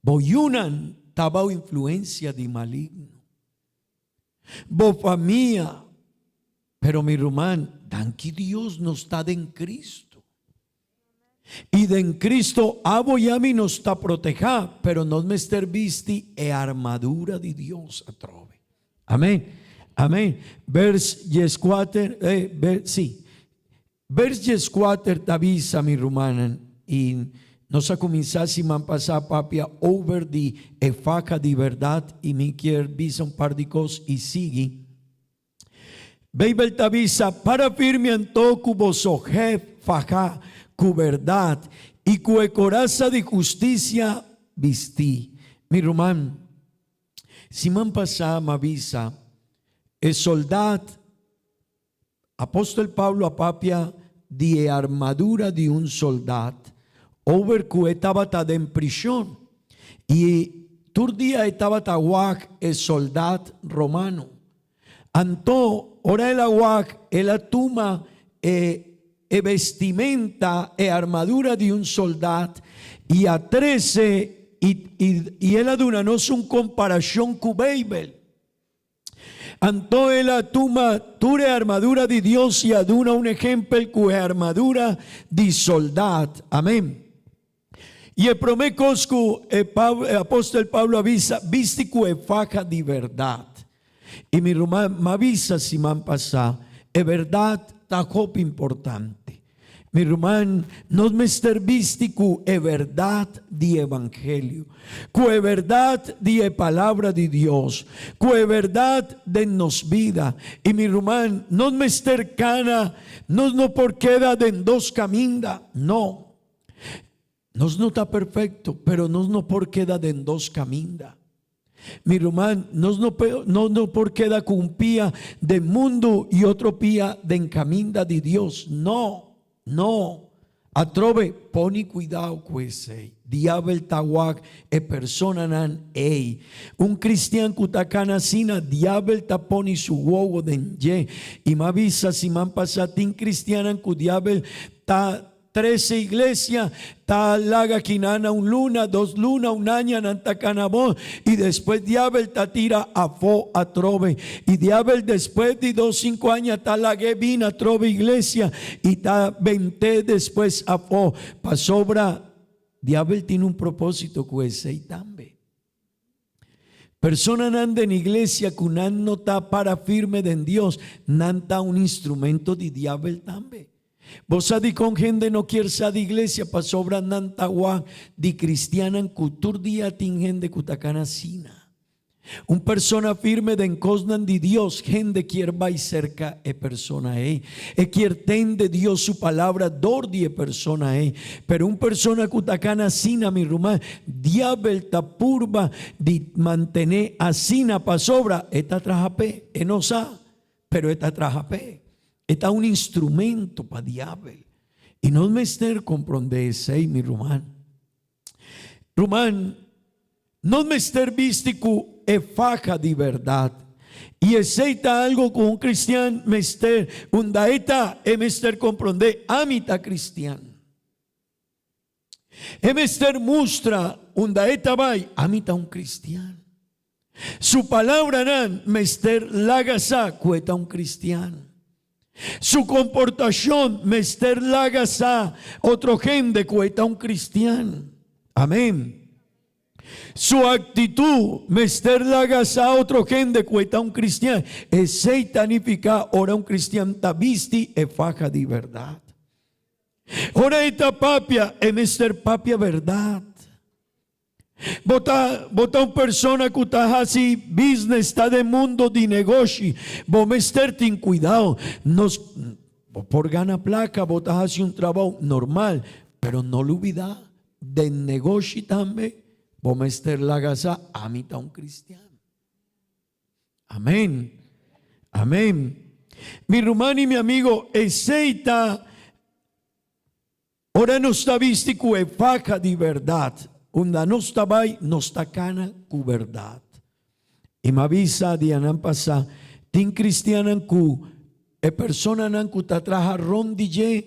Bo yunan ta bou influensia di maligno. Bo famia. Pero mi ruman, danki Dios nos ta den Cristo. I den Cristo abo i ami nos ta protehá, pero nos mester bisti e armadura di Dios atrobe. Amen. Amen. Vers 14, eh, ver, sí. Vers 14 ta bisa, mi rumannan, i nos a kuminsá siman pasá papia over di e faha di bèrdat i mi kier bisa un par di kos i sigui. Beibel ta bisa, Para firme anto ku boso hef faha ku bèrdat i ku e korasa di hustisia bistí. Mi ruman, siman pasá m'a bisa e soldat, Apostel Pablo a papia di e armadura di un soldat over ku e tabata den prishon i tur dia e tabata wak e soldat romano. Anto ora el a wak el a tuma e e bestimenta, e armadura di un soldat i a trese i i el a duna nos un komparashon ku Beibel. Anto el a tuma tur e armadura di Dios i a duna un ehempel ku e armadura di soldat. Amen. I e promé kos ku e apostel Pablo a bisa, bisti ku e faha di bèrdat. I mi ruman, m'a bisa siman pasá, e bèrdat ta hopi importante. Mi ruman, nos mester bisti ku e bèrdat di evangelio, ku e bèrdat di e Palabra di Dios, ku e bèrdat den nos bida. I mi ruman, nos mester kana, nos no por keda den dos kaminda, no. Nos no ta perfecto, pero nos no por keda den dos caminda. Mi ruman, nos no, nos no por keda cu un pia den mundo y otro pia den caminda di Dios. No, no. Atrobe, poni cuidao cu esey. Diabel ta wak e personanan ey. Un cristian cu ta cana asina, diabel ta poni su wowo den dje. Y m'a bisa siman pasa, tin cristiannan cu diabel ta Trese iglesia ta laga kinana un luna, dos luna, un aña nan ta kana bon i despues diabel ta tira afó atrobe. I diabel despues di dos sinku aña ta lag'é bin atrobe iglesia i ta bent'é despues afó. Pasobra diabel tin un propósito ku esei tambe. Personanan den iglesia ku nan no ta para firme den Dios, nan ta un instrumento di diabel tambe. Bo sa dikon hende no kier sa di iglesia? Pasobra nan ta wak di kristiannan ku tur dia tin hende ku ta kana asina. Un persona firme den kosnan di Dios, hende kier bai serka e persona ei. E kier tende Dios su palabra dor di e persona ei. Pero un persona ku ta kana asina, mi ruman, diabel ta purba di mantené asina pasobra e ta traha p'e. E no sa, pero e ta traha p'e. E ta un instrumento pa diabel. I nos mester komprondé esei, mi ruman. Ruman, nos mester bisti ku e faha di bèrdat. I esei ta algu ku un kristian mester unda e ta, e mester komprondé, Ami ta kristian. E mester mustra unda e ta bai, Ami ta un kristian. Su palabranan mester laga sa ku e ta un kristian. Su komportashon mester laga sa otro hende ku e ta un kristian. Amén. Su aktitut mester laga sa otro hende ku e ta un kristian. Esei ta nifiká ora un kristian ta bisti e faha di bèrdat. Ora e ta papia, e mester papia bèrdat. Bo ta bo ta un persona ku ta hasi business, ta den mundo di negoshi, bo mester tin kuidao. Nos bo por gana plaka, bo ta hasi un trabou normal, pero no lubida den negoshi tambe bo mester laga sa ami ta un kristian. Amén. Amén. Mi ruman i mi amigo, esei ta Ora nos ta bisti ku e faha di bèrdat, unda nos ta bai, nos ta kana ku bèrdat. I m'a bisa dianan pasá, tin kristiannan ku e personanan ku ta traha rònt di dje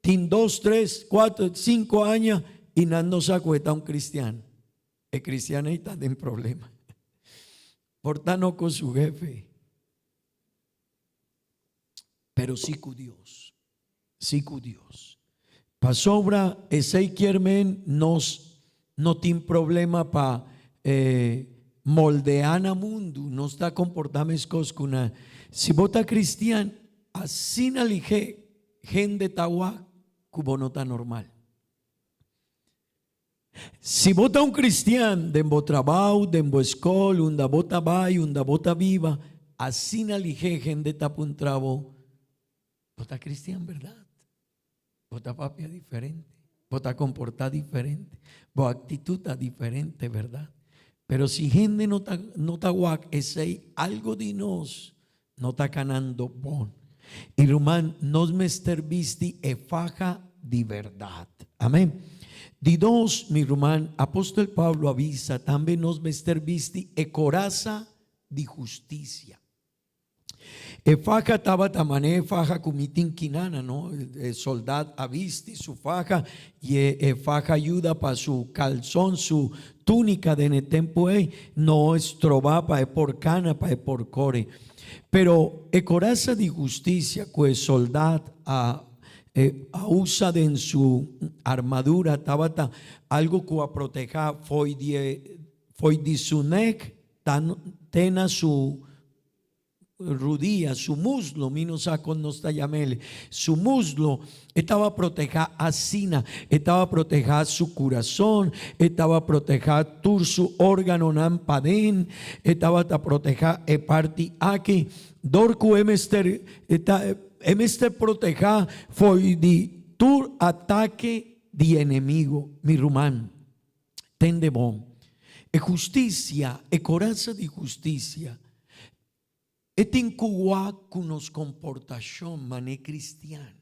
tin dos, tres, kuater, sinku aña i nan no sa ku e ta un kristian. E kristian ei ta den problema. Por ta no ku su hefe. Pero sí ku Dios. Sí ku Dios. Pasobra esei kier men nos no tin problema pa moldea na mundu, nos ta komportá meskos ku nan. Si bo ta kristian, asina lihé hende ta wak ku bo no ta normal. Si bo ta un kristian, den bo trabou, den bo skol, unda bo ta bai, unda bo ta biba, asina lihé hende ta puntra bo, Bo ta kristian bèrdat? Bo ta papia diferente, bo ta komportá diferente, bo aktitut ta diferente, bèrdat? Pero si hende no ta no ta wak esei, algo di nos no ta kanando bon. I ruman, nos mester bisti e faha di bèrdat. Amèn. Di dos, mi ruman, apòstel Pablo a bisa tambe nos mester bisti e korasa di hustisia. E faha tabata manera e faha ku mi tin kinana, no? E soldat a bisti su faha i e faha yuda pa su kalson, su túnika den e tempu ei no stroba pa e por kana, pa e por kore. Pero e korasa di hustisia ku e soldat a a usa den su armadura tabata algu ku a protehá fo'i di e fo'i di su nek te na su rudia, su muslo, mi no sa kon nos ta yam'el, su muslo, e taba protehá asina, e taba protehá su kurason, e taba protehá tur su órganonan paden, e tabata protehá e parti aki, dor ku e mester e ta e mester protehá fo'i di tur atake di enemigo. Mi ruman, tende bon, e hustisia, e korasa di hustisia, E tin ku wak ku nos komportashon man'é kristian.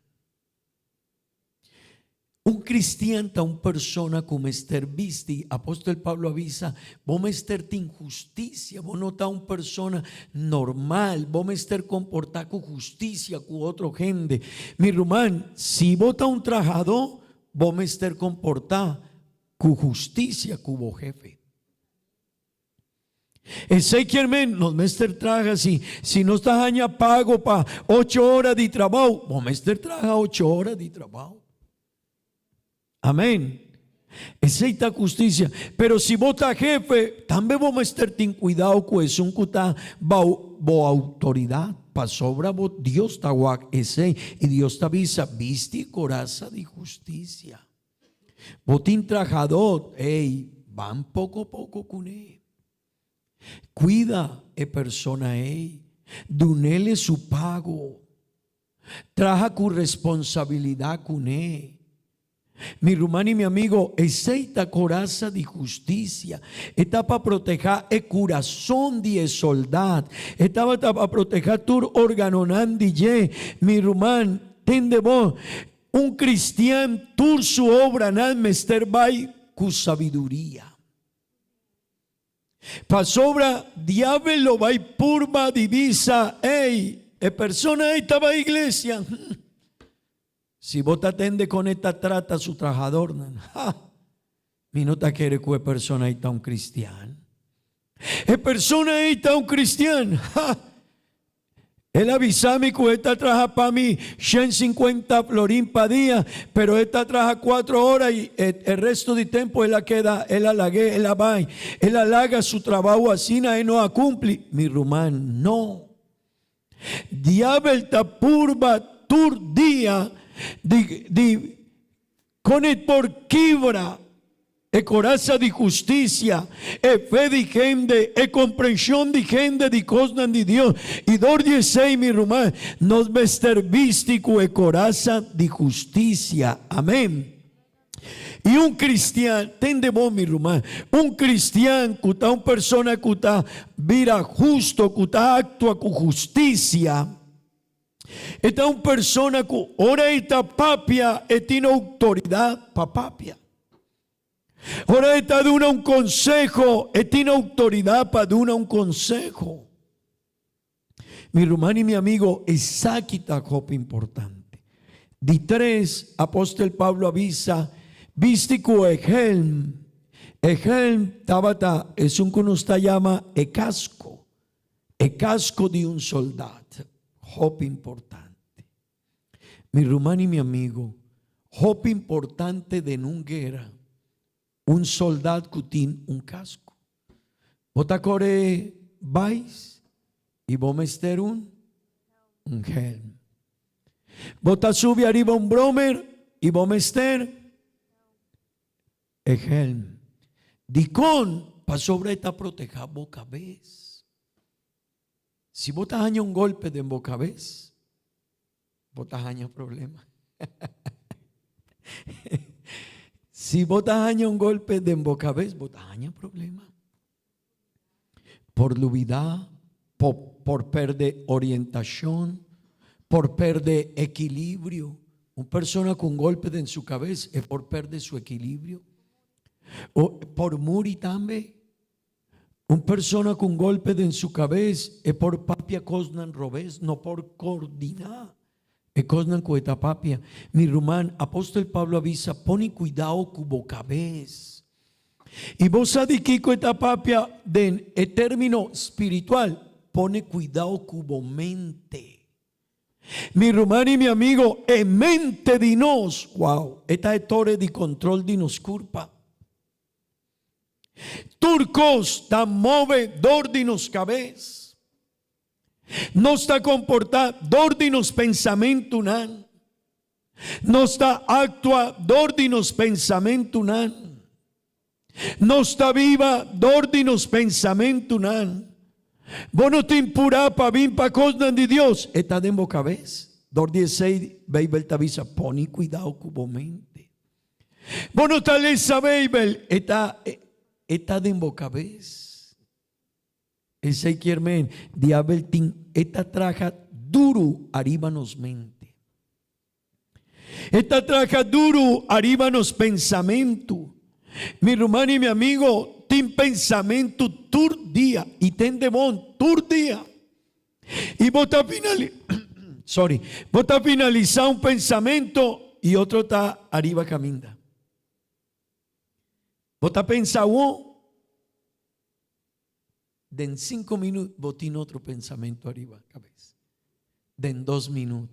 Un kristian ta un persona ku mester bisti, apòstel Pablo a bisa, bo mester tin hustisia, bo no ta un persona normal, bo mester komportá ku hustisia ku otro hende. Mi ruman, si bo ta un trahadó, bo mester komportá ku hustisia ku bo hefe. Esei kier men, nos mester traha si, si nos ta haña pago pa ocho ora di trabou, bo mester traha ocho ora di trabou. Amen. Esei ta hustisia. Pero si bo ta hefe, tambe bo mester tin kuidao ku esun ku ta bou bo outoridat, pasobra bo Dios ta wak esei i Dios ta bisa, Bisti korasa di hustisia. Bo tin trahadó, ey, ban poko poko kuné. Kuida e persona ey, dunele su pago. Traha ku responsabilidat kuné. Mi ruman i mi amigo, esei ta korasa di hustisia. E ta pa protehá e kurason di e soldat. E tabata pa protehá tur organonan di dje. Mi ruman, tende bon, un kristian tur su obranan mester bai ku sabiduria. Pasobra diabel lo bai purba di bisa, Ey, e persona ey ta bai iglesia. Si bo ta tende con e ta trata su trahadornan, ha! Mi no ta kere cu e persona ey ta un cristian. E persona ey ta un cristian, ha! El a bisa mi cu e ta traha pa mi 150 florin pa dia, pero e ta traha cuatro ora y e resto di tempo el a keda, el a lag'é, el a bai. El a laga su trabao asina, e no a cumpli. Mi ruman, no. Diabel ta purba tur dia di di con e por kibra e korasa di hustisia, e fe di hende, e komprenshon di hende di kosnan di Dios. I dor di esei, mi ruman, nos mester bisti ku e korasa di hustisia. Amen. I un kristian, tende bon mi ruman, un kristian ku ta un persona ku ta bira husto, ku ta aktua ku hustisia, e ta un persona ku ora e ta papia e tin outoridat pa papia. Ora e ta duna un konseho e tin outoridat pa duna un konseho. Mi ruman i mi amigo, esaki ta hopi importante. Di tres, apostel Pablo a bisa, Bisti ku e helm. E helm tabata esun ku nos ta yama e kasko, e kasko di un soldat. Hopi importante. Mi ruman i mi amigo, hopi importante den un guera, Un soldat ku tin un kasko. Bo ta kore bais i bo mester un un helm. Bo ta subi ariba un bromer i bo mester e helm. Dikon? Pasobra e ta protehá bo kabes. Si bo ta haña un golpe den bo kabes, Bo ta haña problema. Si bo ta haña un golpe den bo cabes, bo ta haña problema. Por lubida, por perde orientacion, por perde equilibrio. Un persona cu un golpe den su cabes e por perde su equilibrio. O por muri tambe. Un persona ku un golpe den su kabes e por papia kosnan robes, no por kordiná e kosnan ku e ta papia. Mi ruman, apòstel Pablo a bisa, Pone kuidao ku bo kabes. I bo sa di kiko e ta papia den e término spiritual? Pone kuidao ku bo mente. Mi ruman i mi amigo, e mente di nos, wow, e ta e tore di kontrol di nos kurpa. Tur kos ta move dor di nos kabes. Nos ta komportá dor di nos pensamentunan. Nos ta aktua dor di nos pensamentunan. Nos ta biba dor di nos pensamentunan. Bo no tin purá pa bin pa kosnan di Dios, e ta den bo kabes. Dor di esei, Beibel ta bisa, Pone kuidao ku bo mente. Bo no ta lesa Beibel, e ta e ta den bo kabes. Esei kier men, diabel tin e ta traha duru ariba nos mente. E ta traha duru ariba nos pensamentu. Mi ruman i mi amigo tin pensamentu tur dia i tende bon tur dia. I bo ta finali sorry, bo ta finalisá un pensamento i otro ta ariba kaminda. Bo ta pensa awó, den sinku minut bo tin otro pensamento ariba kabes. Den dos minut.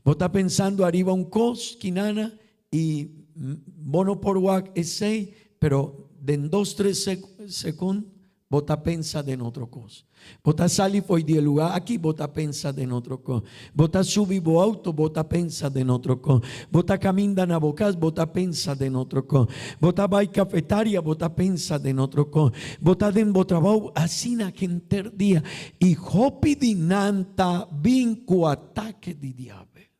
Bo ta pensando ariba un kos, kinana. I bo no por wak esei, pero den dos tres sekund bo ta pensa den otro kos. Bo ta sali fo'i di e lugá aki, bo ta pensa den otro kos. Bo ta subi bo outo, bo ta pensa den otro kos. Bo ta kaminda na bo kas, bo ta pensa den otro kos. Bo ta bai kafetaria, bo ta pensa den otro kos. Bo ta den bo trabou, asina henter dia. I hopi di nan ta bin ku atake di diabel.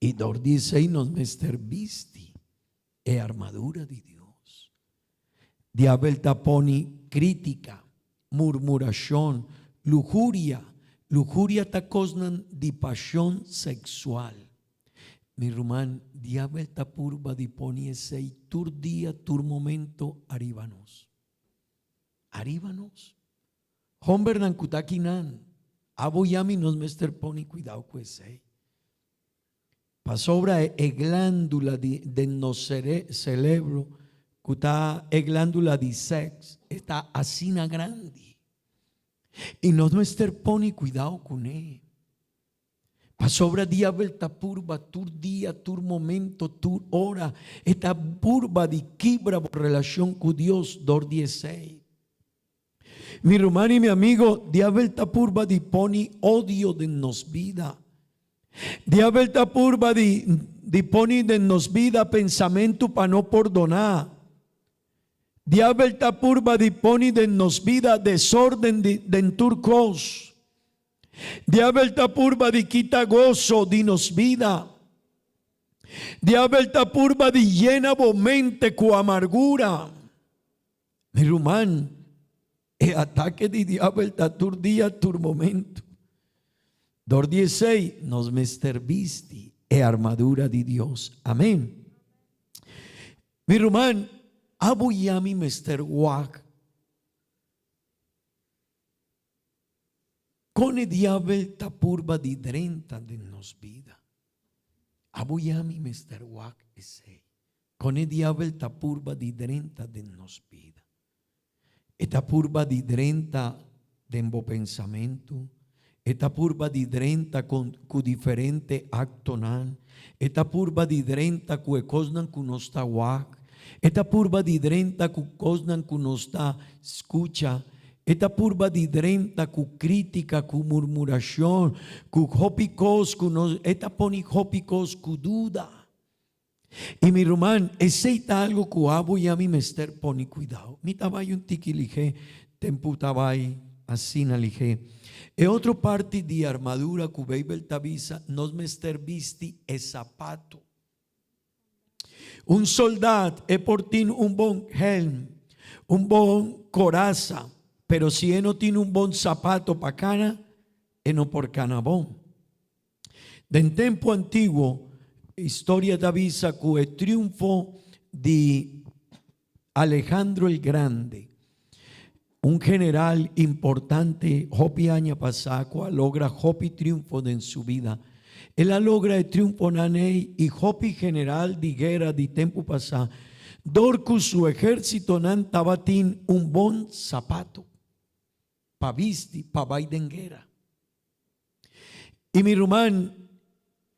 I dor di esei nos mester bisti e armadura di Dios. Diabel ta poni krítika, murmurashon, luhuria. Luhuria ta kosnan di pashon seksual. Mi ruman, diabel ta purba di poni esei tur dia, tur momento ariba nos. Ariba nos. Hombernan ku ta akinan, abo i ami nos mester pone kuidou ku esei. Pasobra e glándula di den nos selebro ku ta e glándula di sèks e ta asina grandi i nos mester pone kuidou kuné. Pasobra diabel ta purba tur dia, tur momento, tur ora. E ta purba di kibra bo relashon ku Dios dor di esei. Mi ruman i mi amigo, diabel ta purba di poni odio den nos bida. Diabel ta purba di di poni den nos bida pensamentu pa no pordoná. Diabel ta purba di poni den nos bida desorden di den tur kos. Diabel ta purba di kita goso di nos bida. Diabel ta purba di yena bo mente ku amargura. Mi ruman, e atake di diabel ta tur dia, tur momento. Dor di esei, nos mester bisti e armadura di Dios. Amen. Mi ruman, abo i ami mester wak Kon e diabel ta purba di drenta den nos bida? Abo i ami mester wak esei. Kon e diabel ta purba di drenta den nos bida? E ta purba di drenta den bo pensamentu, e ta purba di drenta ku diferente aktonan, e ta purba di drenta ku e kosnan ku nos ta wak, e ta purba di drenta ku kosnan ku nos ta skucha, E ta purba di drenta ku krítika, ku murmurashon, ku hopi kos ku nos, e ta pone hopi kos ku duda. I mi ruman, esei ta algu ku abo i ami mester pone kuidou. Mi ta bai un tiki lihé, tempu ta bai asina lihé. E otro parti di armadura ku Beibel ta bisa, nos mester bisti e sapato. Un soldat e por tin un bon helm, un bon korasa, pero si e no tin un bon sapato pa kana, e no por kana bon. Den tempu antiguo, historia ta bisa ku e triunfo di Alejandro el Grande, un general importante hopi aña pasá ku a logra hopi triunfo den su bida. El a logra e triunfonan ei i hopi general di guera di tempu pasá dor ku su ehérsitonan tabatin un bon sapato pa bisti pa bai den guera. I mi ruman,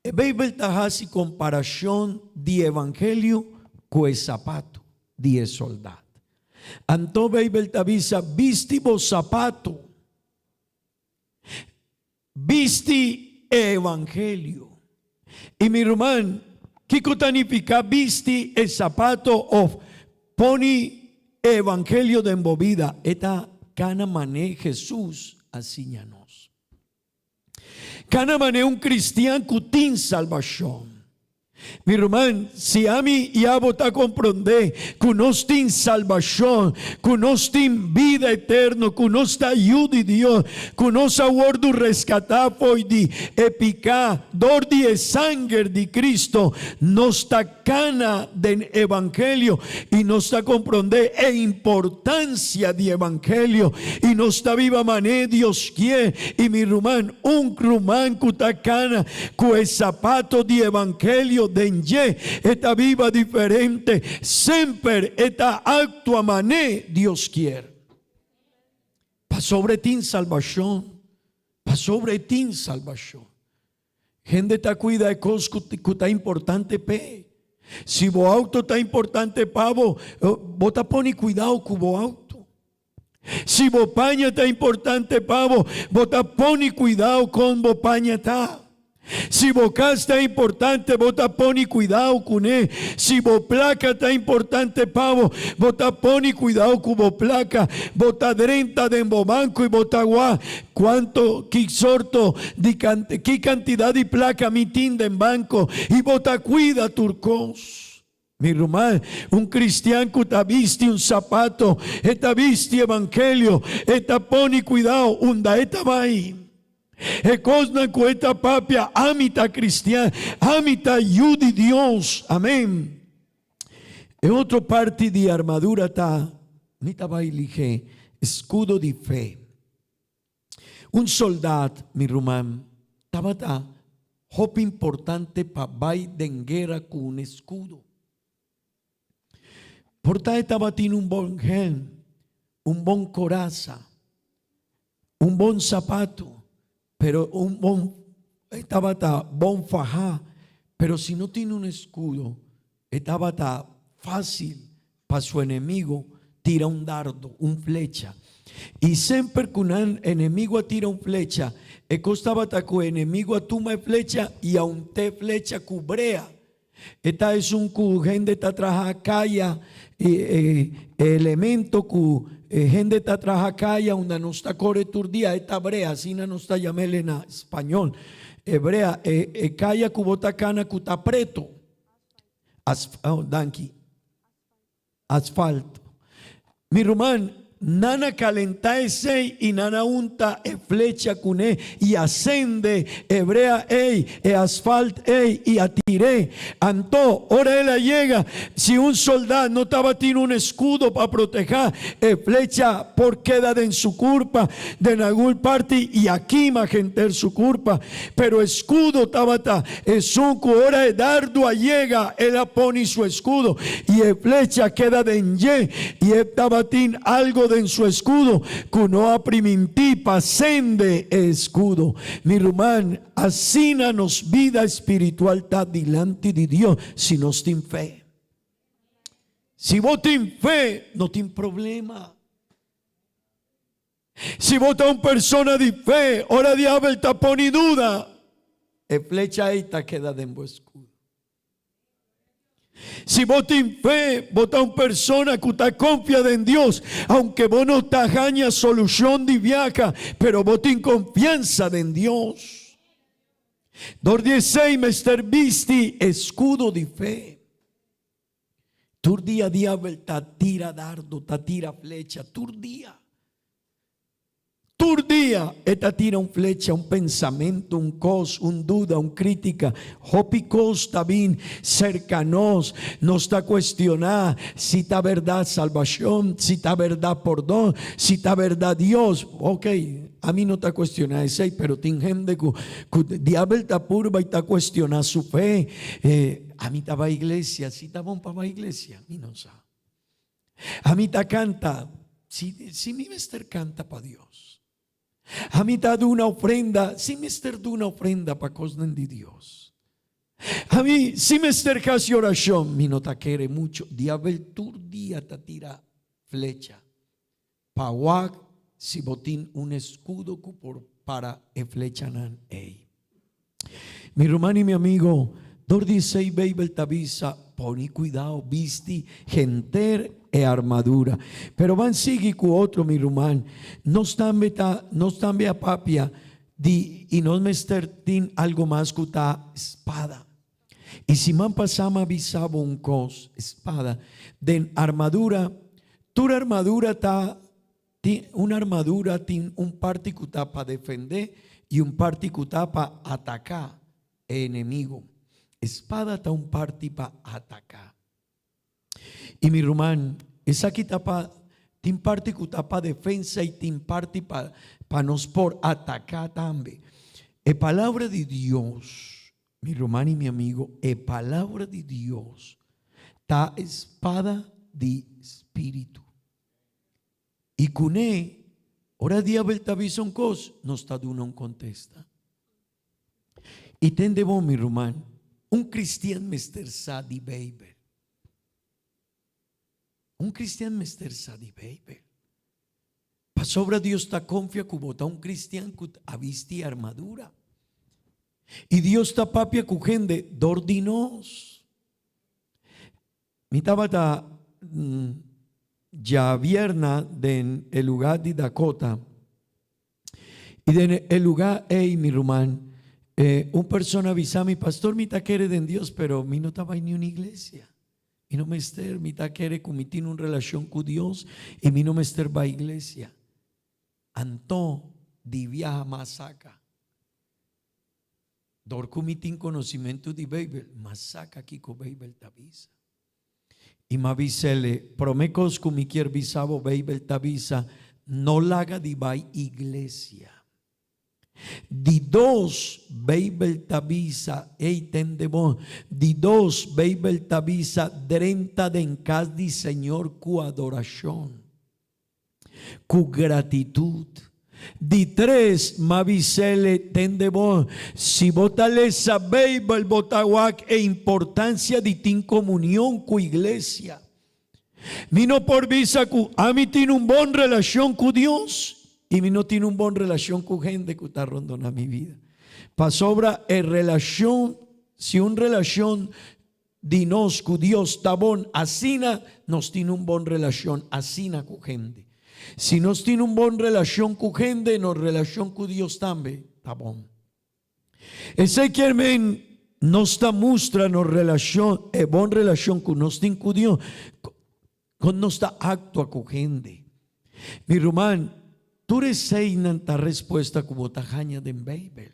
e Beibel ta hasi komparashon di evangelio ku e sapato di e soldat. Anto Beibel ta bisa, Bisti bo sapato, bisti e evangelio. I mi ruman, kiko ta nifiká bisti e sapato òf poni e evangelio den bo bida? E ta kana manera Hesus a siña nos. Kana manera un kristian ku tin salbashon. Mi ruman, si ami i abo ta komprondé ku nos tin salbashon, ku nos tin bida eterno, ku nos ta yu di Dios, ku nos a wòrdu reskatá fo'i di e piká dor di e sanger di Kristo, nos ta kana den evangelio i nos ta komprondé e importansia di evangelio i nos ta biba manera Dios kier. I mi ruman, un ruman ku ta kana ku e sapato di evangelio den dje, e ta biba diferente, semper e ta aktua manera Dios kier. Pasobra e tin salbashon, pasobra e tin salbashon. Hende ta cuida e cos cu ta importante p'e. Si bo auto ta importante pa bo, bo ta pone cuidao cu bo auto. Si bo paña ta importante pa bo, bo ta pone cuidao con bo paña ta. Si bo cas ta importante, bo ta pone cuidao cune. Si bo placa ta importante pa bo, bo ta pone cuidao cu bo placa. Bo ta drenta den bo banco y bo ta wak cuanto, ki sorto di, ki cantidad di placa mi tin den banco y bo ta cuida tur cos. Mi ruman, un cristian cu ta bisti un sapato, e ta bisti evangelio, e ta pone cuidao unda e ta bay. E cosnan cu e ta papia, ami ta cristian, ami ta yu di Dios. Amen. E otro parti di armadura ta, mi ta bay lige, escudo di fe. Un soldat, mi ruman, tabata hopi importante pa bai den guera ku un eskudo. Por ta e tabatin un bon helm, un bon korasa, un bon sapato, pero un bon, e tabata bon fahá, pero si no tin un eskudo, e tabata fásil pa su enemigo tira un dardo, un flecha. I semper ku nan enemigo a tira un flecha, e kos tabata ku e enemigo a tuma e flecha i a unt'é e flecha ku brea. E ta esun ku hende ta traha kaya, e elemento ku e hende ta traha kaya unda nos ta kore tur dia, e ta brea, asina nos ta yam'el na spañol. E brea, e kaya ku bo ta kana ku ta preto. Oh, danki. Asfalto. Mi ruman, nan a kalentá esei i nan a unta e flecha kuné i a sende e brea ei, e asfalt ei, i a tir'é. Anto, ora el a yega, si un soldá no tabatin un eskudo pa protehá, e flecha por keda den su kurpa den algun parti i a kima henter su kurpa. Pero escudo tabata esun cu ora e dardo a yega, el a poni su escudo y e flecha keda den dje, y e tabatin algo den su escudo cu no a priminti pa sende e escudo. Mi ruman, asina nos bida espiritual ta dilanti di Dios si nos tin fe. Si bo tin fe, no tin problema. Si bo ta un persona di fe, ora diabel ta poni duda, e flecha ei ta keda den bo eskudo. Si bo tin fe, bo ta un persona ku ta konfia den Dios, aunke bo no ta haña solushon di biaha, pero bo tin konfiansa den Dios. Dor di esei mester bisti eskudo di fe. Tur dia diabel ta tira dardo, ta tira flecha, tur dia. Tur dia e ta tira un flecha, un pensamento, un cos, un duda, un critica. Hopi cos ta bin cerca nos. Nos ta cuestiona si ta berdad salbacion, si ta berdad pordon, si ta berdad Dios. Ok, ami no ta cuestiona esey, pero tin hende cu, cu diabel ta purba y ta cuestiona su fe. Eh, Ami ta bai iglesia, si ta bon pa bai iglesia, mi no sa. Ami ta canta, si, si mi mester canta pa Dios. Ami ta duna ofrenda, si mester duna ofrenda pa cosnan di Dios. Ami, si mester haci oracion, mi no ta kere mucho. Diabel tur dia ta tira flecha pa wak si bo tin un escudo cu por para e flechanan ey. Mi ruman y mi amigo, dor di esey Beibel ta bisa, poni cuidao, bisti henter e armadura. Pero ban sigui cu otro, mi ruman. Nos tambe ta, nos tambe a papia di, y nos mester tin algo mas cu ta spada. Y siman pasá mi a bisa bo un cos, spada. Den armadura, tur armadura ta tin, un armadura tin un parti cu ta pa defende y un parti cu ta pa ataca e enemigo. Spada ta un parti pa ataca. Y mi ruman, esaki ta pa, tin parti cu ta pa defensa y tin parti pa, pa nos por ataca tambe. E palabra di Dios, mi ruman y mi amigo, e palabra di Dios ta espada di spiritu. Y cune, ora diabel ta bisa un cos, nos ta duna un contesta. I tende bon, mi ruman, un kristian mester sa di Beibel. Un kristian mester sa di Beibel. Pasobra Dios ta konfia ku bo ta un kristian ku a bisti armadura. I Dios ta papia ku hende dor di nos. Mi tabata djabièrna den e lugá di Dakota i den e lugá ei, mi ruman, un persona a bisa mi, Pastor, mi ta kere den Dios, pero mi no ta bai niun iglesia. Mi no mester, mi ta kere ku mi tin un relashon ku Dios i mi no mester bai iglesia. Anto di biaha mas saka. Dor ku mi tin konosimentu di Beibel, m'a saka kiko Beibel ta bisa. I m'a bis'el, Promé kos ku mi kier bisa bo, Beibel ta bisa, no laga di bai iglesia. Di dos, Beibel ta bisa, ey, tende bon, di dos, Beibel ta bisa, drenta den kas di Señor ku adorashon. Ku gratitut. Di tres, m'a bis'el, Tende bo, si bo ta lesa Beibel bo ta wak e importansia di tin komunion ku iglesia. Mi no por bisa ku ami tin un bon relashon ku Dios i mi no tin un bon relashon ku hende ku ta rondona mi bida. Pasobra e relashon, si un relashon Di nos ku Dios ta bon asina, nos tin un bon relashon asina ku hende. Si nos tin un bon relashon ku hende, nos relashon ku Dios tambe ta bon. Esei kier men nos ta mustra nos relashon, e bon relashon ku nos tin ku Dios, kon nos ta aktua ku hende. Mi ruman, tur eseinan ta respuesta ku bo ta haña den Beibel.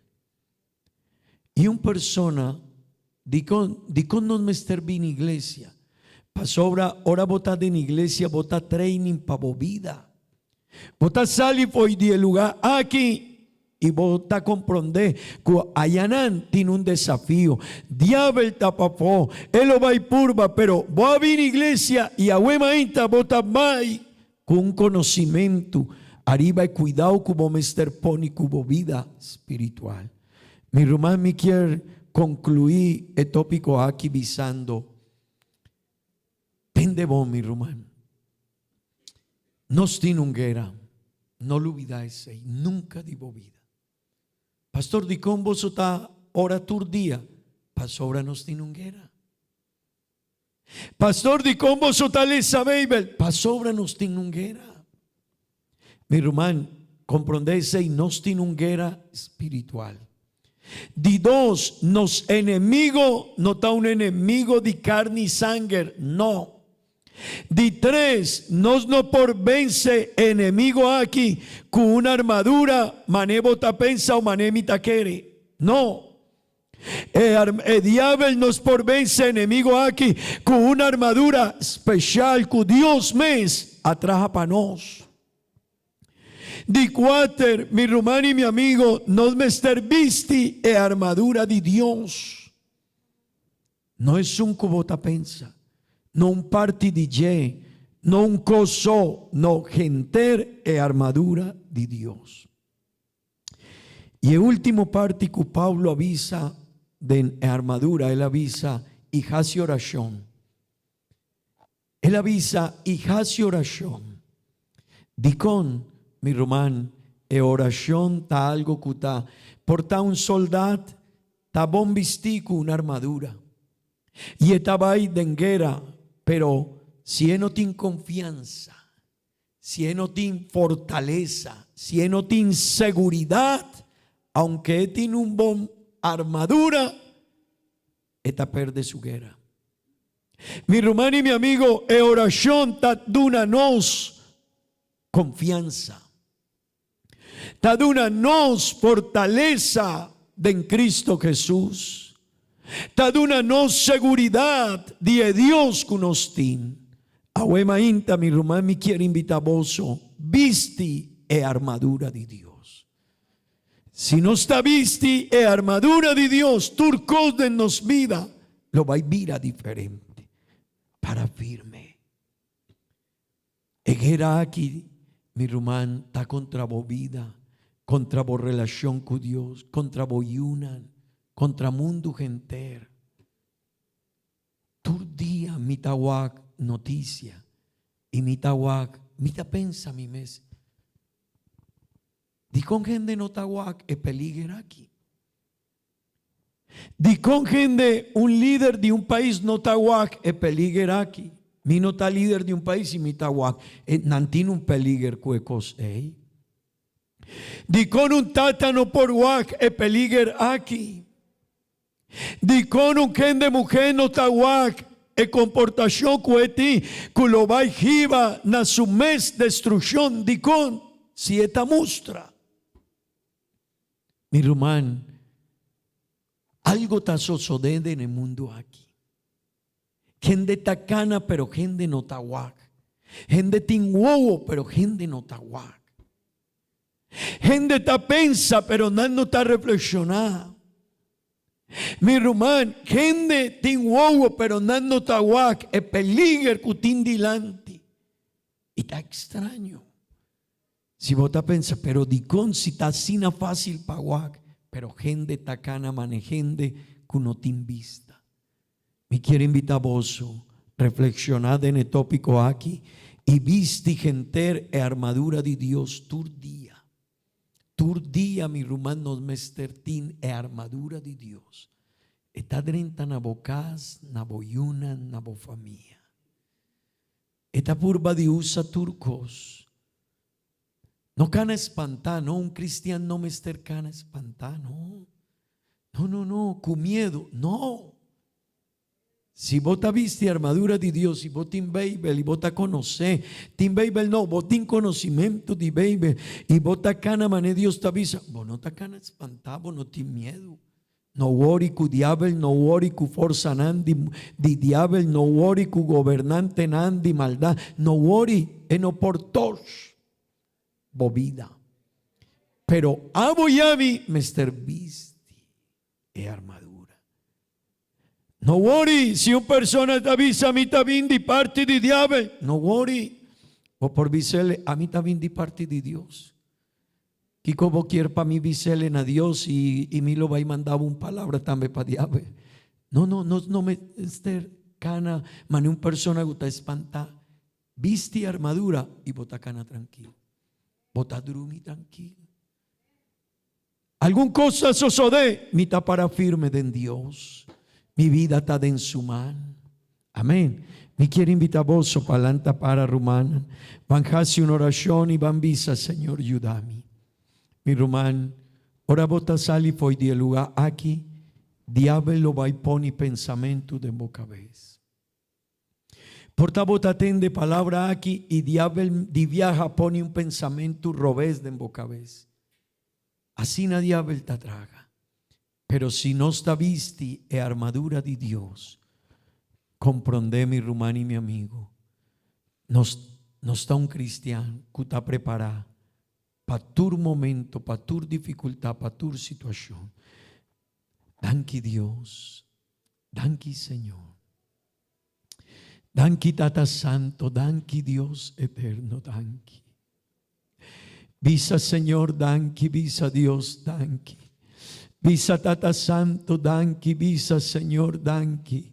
I un persona, dikon, dikon nos mester bini iglesia? Pasobra ora bo ta den iglesia bo ta training pa bo bida. Bo ta sali fo'i di e lugá aki i bo ta komprondé ku ayanan tin un desafio. Diabel ta pafó, e lo bai purba, pero bo a bini iglesia i awe mainta bo ta bai Ku un konosimentu ariba e kuidao ku bo mester pone ku bo bida spiritual. Mi ruman mi kier konkluí e tópiko aki bisando, Tende bon mi ruman, nos tin un guera, no lubidá esei nunka di bo bida. Pastor dikon boso ta ora tur dia? Pasobra nos tin un guera. Pastor, dikon boso ta lesa Beibel? Pasobra nos tin un guera. Mi ruman, komprondé esei, nos tin un guera spiritual. Di dos, nos enemigo no ta un enemigo di karni i sanger, no. Di tres, nos no por vense e enemigo aki ku un armadura mané bo ta pensa o mané mi ta kere. No. E, e diabel nos por vense enemigo aki ku un armadura speshal ku Dios mes a traha pa nos. Di kuater, mi ruman i mi amigo, nos mester bisti e armadura di Dios. No esun ku bo ta pensa, no un parti di dje, no un kos so, no, henter e armadura di Dios. I e último parti ku Pablo a bisa den e armadura, el a bisa, I hasi orashon. El a bisa, I hasi orashon. Dikon, mi ruman, e orashon ta algu ku ta por ta un soldat ta bon bistí ku un armadura i e ta bai den guera, pero si e no tin konfiansa, Si e no tin fortalesa, si e no tin seguridat, aunke e tin un bon armadura, e ta perde su guera. Mi ruman i mi amigo, e orashon ta duna nos konfiansa. Ta duna nos fortalesa den Cristo Jesus. Ta duna nos seguridad di e Dios cu nos tin. Awe mainta, mi ruman, mi kier invita boso bisti e armadura di Dios. Si nos ta bisti e armadura di Dios, tur cos den nos bida lo bay bira diferente. Para firme. E guera aki, mi ruman, ta kontra bo bida, kontra bo relashon ku Dios, kontra bo yunan. kontra mundu henter. Tur dia mi ta wak notisia i mi ta wak, mi ta pensa mi mes, Dikon hende no ta wak e peliger aki? Dikon hende, un lider di un pais no ta wak e peliger aki? Mi no ta lider di un pais i mi ta wak e, nan tin un peliger ku e kos ei. Dikon un tata no por wak e peliger aki? Dikon un hende muhé no ta wak e komportashon ku e tin ku lo bai hiba na su mes destrukshon? Dikon si e ta mustra? Mi ruman, algo ta sosodé den e mundu aki. Hende ta kana pero hende no ta wak. Hende tin wowo pero hende no ta wak. Hende ta pensa pero nan no ta reflekshoná. Mi ruman, hende tin wowo pero nan no ta wak e peliger ku tin dilanti. I ta ekstraño. Si bo ta pensa, pero dikon si ta asina fásil pa wak, pero hende ta kana mane hende ku no tin bista. Mi kier invitá boso reflekshoná den e tópiko aki i bisti henter e armadura di Dios tur dia. Tur dia, mi ruman, nos mester tin e armadura di Dios. E ta drenta na bo kas, na bo yunan, na bo famia. E ta purba di usa tur kos. No kana spantá, no, un kristian no mester kana spantá, no. No, no, no, ku miedu, no. Si bo ta bisti armadura di Dios i bo tin Beibel i bo ta konosé, tin Beibel no, bo tin konosimentu di Beibel i bo ta kana manera Dios ta bisa, bo no ta kana spantá, bo no tin miedu. No wori ku diabel, no wori ku forsanan di di diabel, no wori ku gobernantenan di maldat, no wori, e no por toch bo bida. Pero abo i ami mester bisti e armadura. No wori si un persona ta bisa mi ta bin di parti di diabel, no wori, bo por bis'el ami ta bin di parti di Dios. Kiko bo kier pa mi bis'el na Dios i i mi lo bai manda bo un palabra tambe pa diabel? No, no, nos no mester kana mane un persona ku ta espantá. Bisti armadura i bo ta kana trankil. Bo ta drumi trankil. Algun kos a sosodé, mi ta para firme den Dios. Mi bida ta den su man. Amén. Mi kier invita boso pa lanta para rumannan. Ban hasi un orashon i ban bisa, Señor, yuda mi. Mi ruman, ora bo ta sali fo'i di e lugá aki, diabel lo bai poni pensamentu den bo kabes. Por ta bo ta tende palabra aki i diabel di biaha poni un pensamentu robes den bo kabes. Asina diabel ta traga. Pero si nos ta bisti e armadura di Dios, komprondé mi ruman i mi amigu, nos nos ta un kristian ku ta prepará pa tur momento, pa tur difikultat, pa tur situashon. Danki Dios, danki Señor. Danki Tata Santo, danki Dios Eterno, danki. Bisa Señor danki, bisa Dios danki. Bisa Tata Santo danki, bisa Señor danki.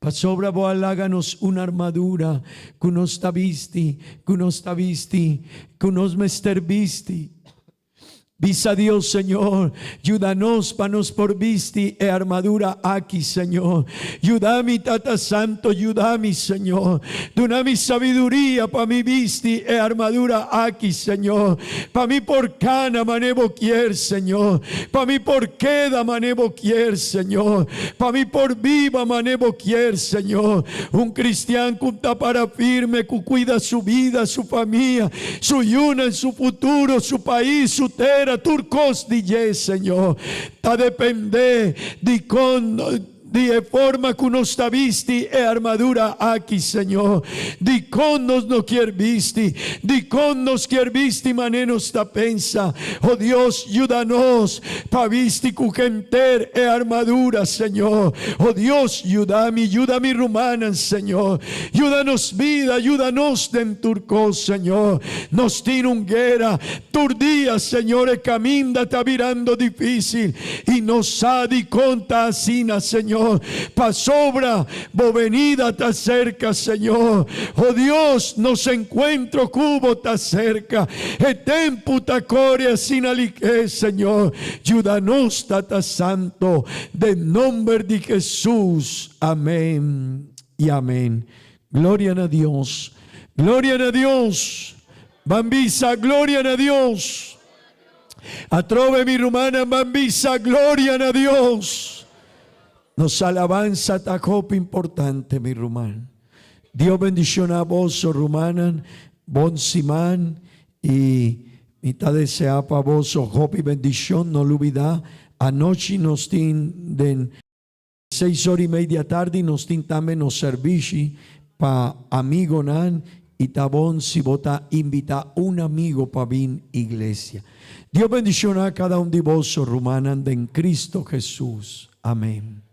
Pasobra bo a laga nos un armadura ku nos ta bisti, ku nos ta bisti, ku nos mester bisti. Bisa Dios, Señor, yuda nos pa nos por bisti e armadura aki, Señor. Yuda mi, Tata Santo, yuda mi, Señor. Duna mi sabiduria pa mi bisti e armadura aki, Señor. Pa mi por cana mane bo kier, Señor. Pa mi por keda mane bo kier, Señor. Pa mi por biba mane bo kier, Señor. Un cristian cu ta para firme, cu cuida su bida, su famia, Su yunan, su futuro, su pais, su tera, tur kos di dje, Señor, ta dependé di kon. Di e forma ku nos ta bisti e armadura aki, Señor. Dikon nos no kier bisti? Dikon nos kier bisti manera nos ta pensa? O Dios, yuda nos pa bisti ku henter e armadura, Señor. O Dios, yuda mi, yuda mi rumannan, Señor. Yuda nos bida, yuda nos den tur kos, Señor. Nos tin un guera tur dia, Señor. E kaminda ta birando difísil i nos sa dikon ta asina, Señor. Pasobra Bo venida ta serka, Señor. O Dios, nos enkuentro ku Bo ta serka. E tempu ta kore asina liké, Señor. Yuda nos, Tata Santo, den nomber di Hesus. Amén y amén. Gloria na Dios. Gloria na Dios. Ban bisa, Gloria na Dios. Atrobe mi rumannan, ban bisa, Gloria na Dios. Nos alabansa ta hopi importante, mi ruman. Dios bendiciona boso, rumannan. Bon siman y mi ta desea pa boso hopi bendicion. No lubida, anochi nos tin den seis ora y media tardi nos tin tambe nos servishi pa amigonan y ta bon si bo ta invita un amigo pa bin iglesia. Dios bendiciona cada un di boso, rumannan den Cristo Jesus. Amén.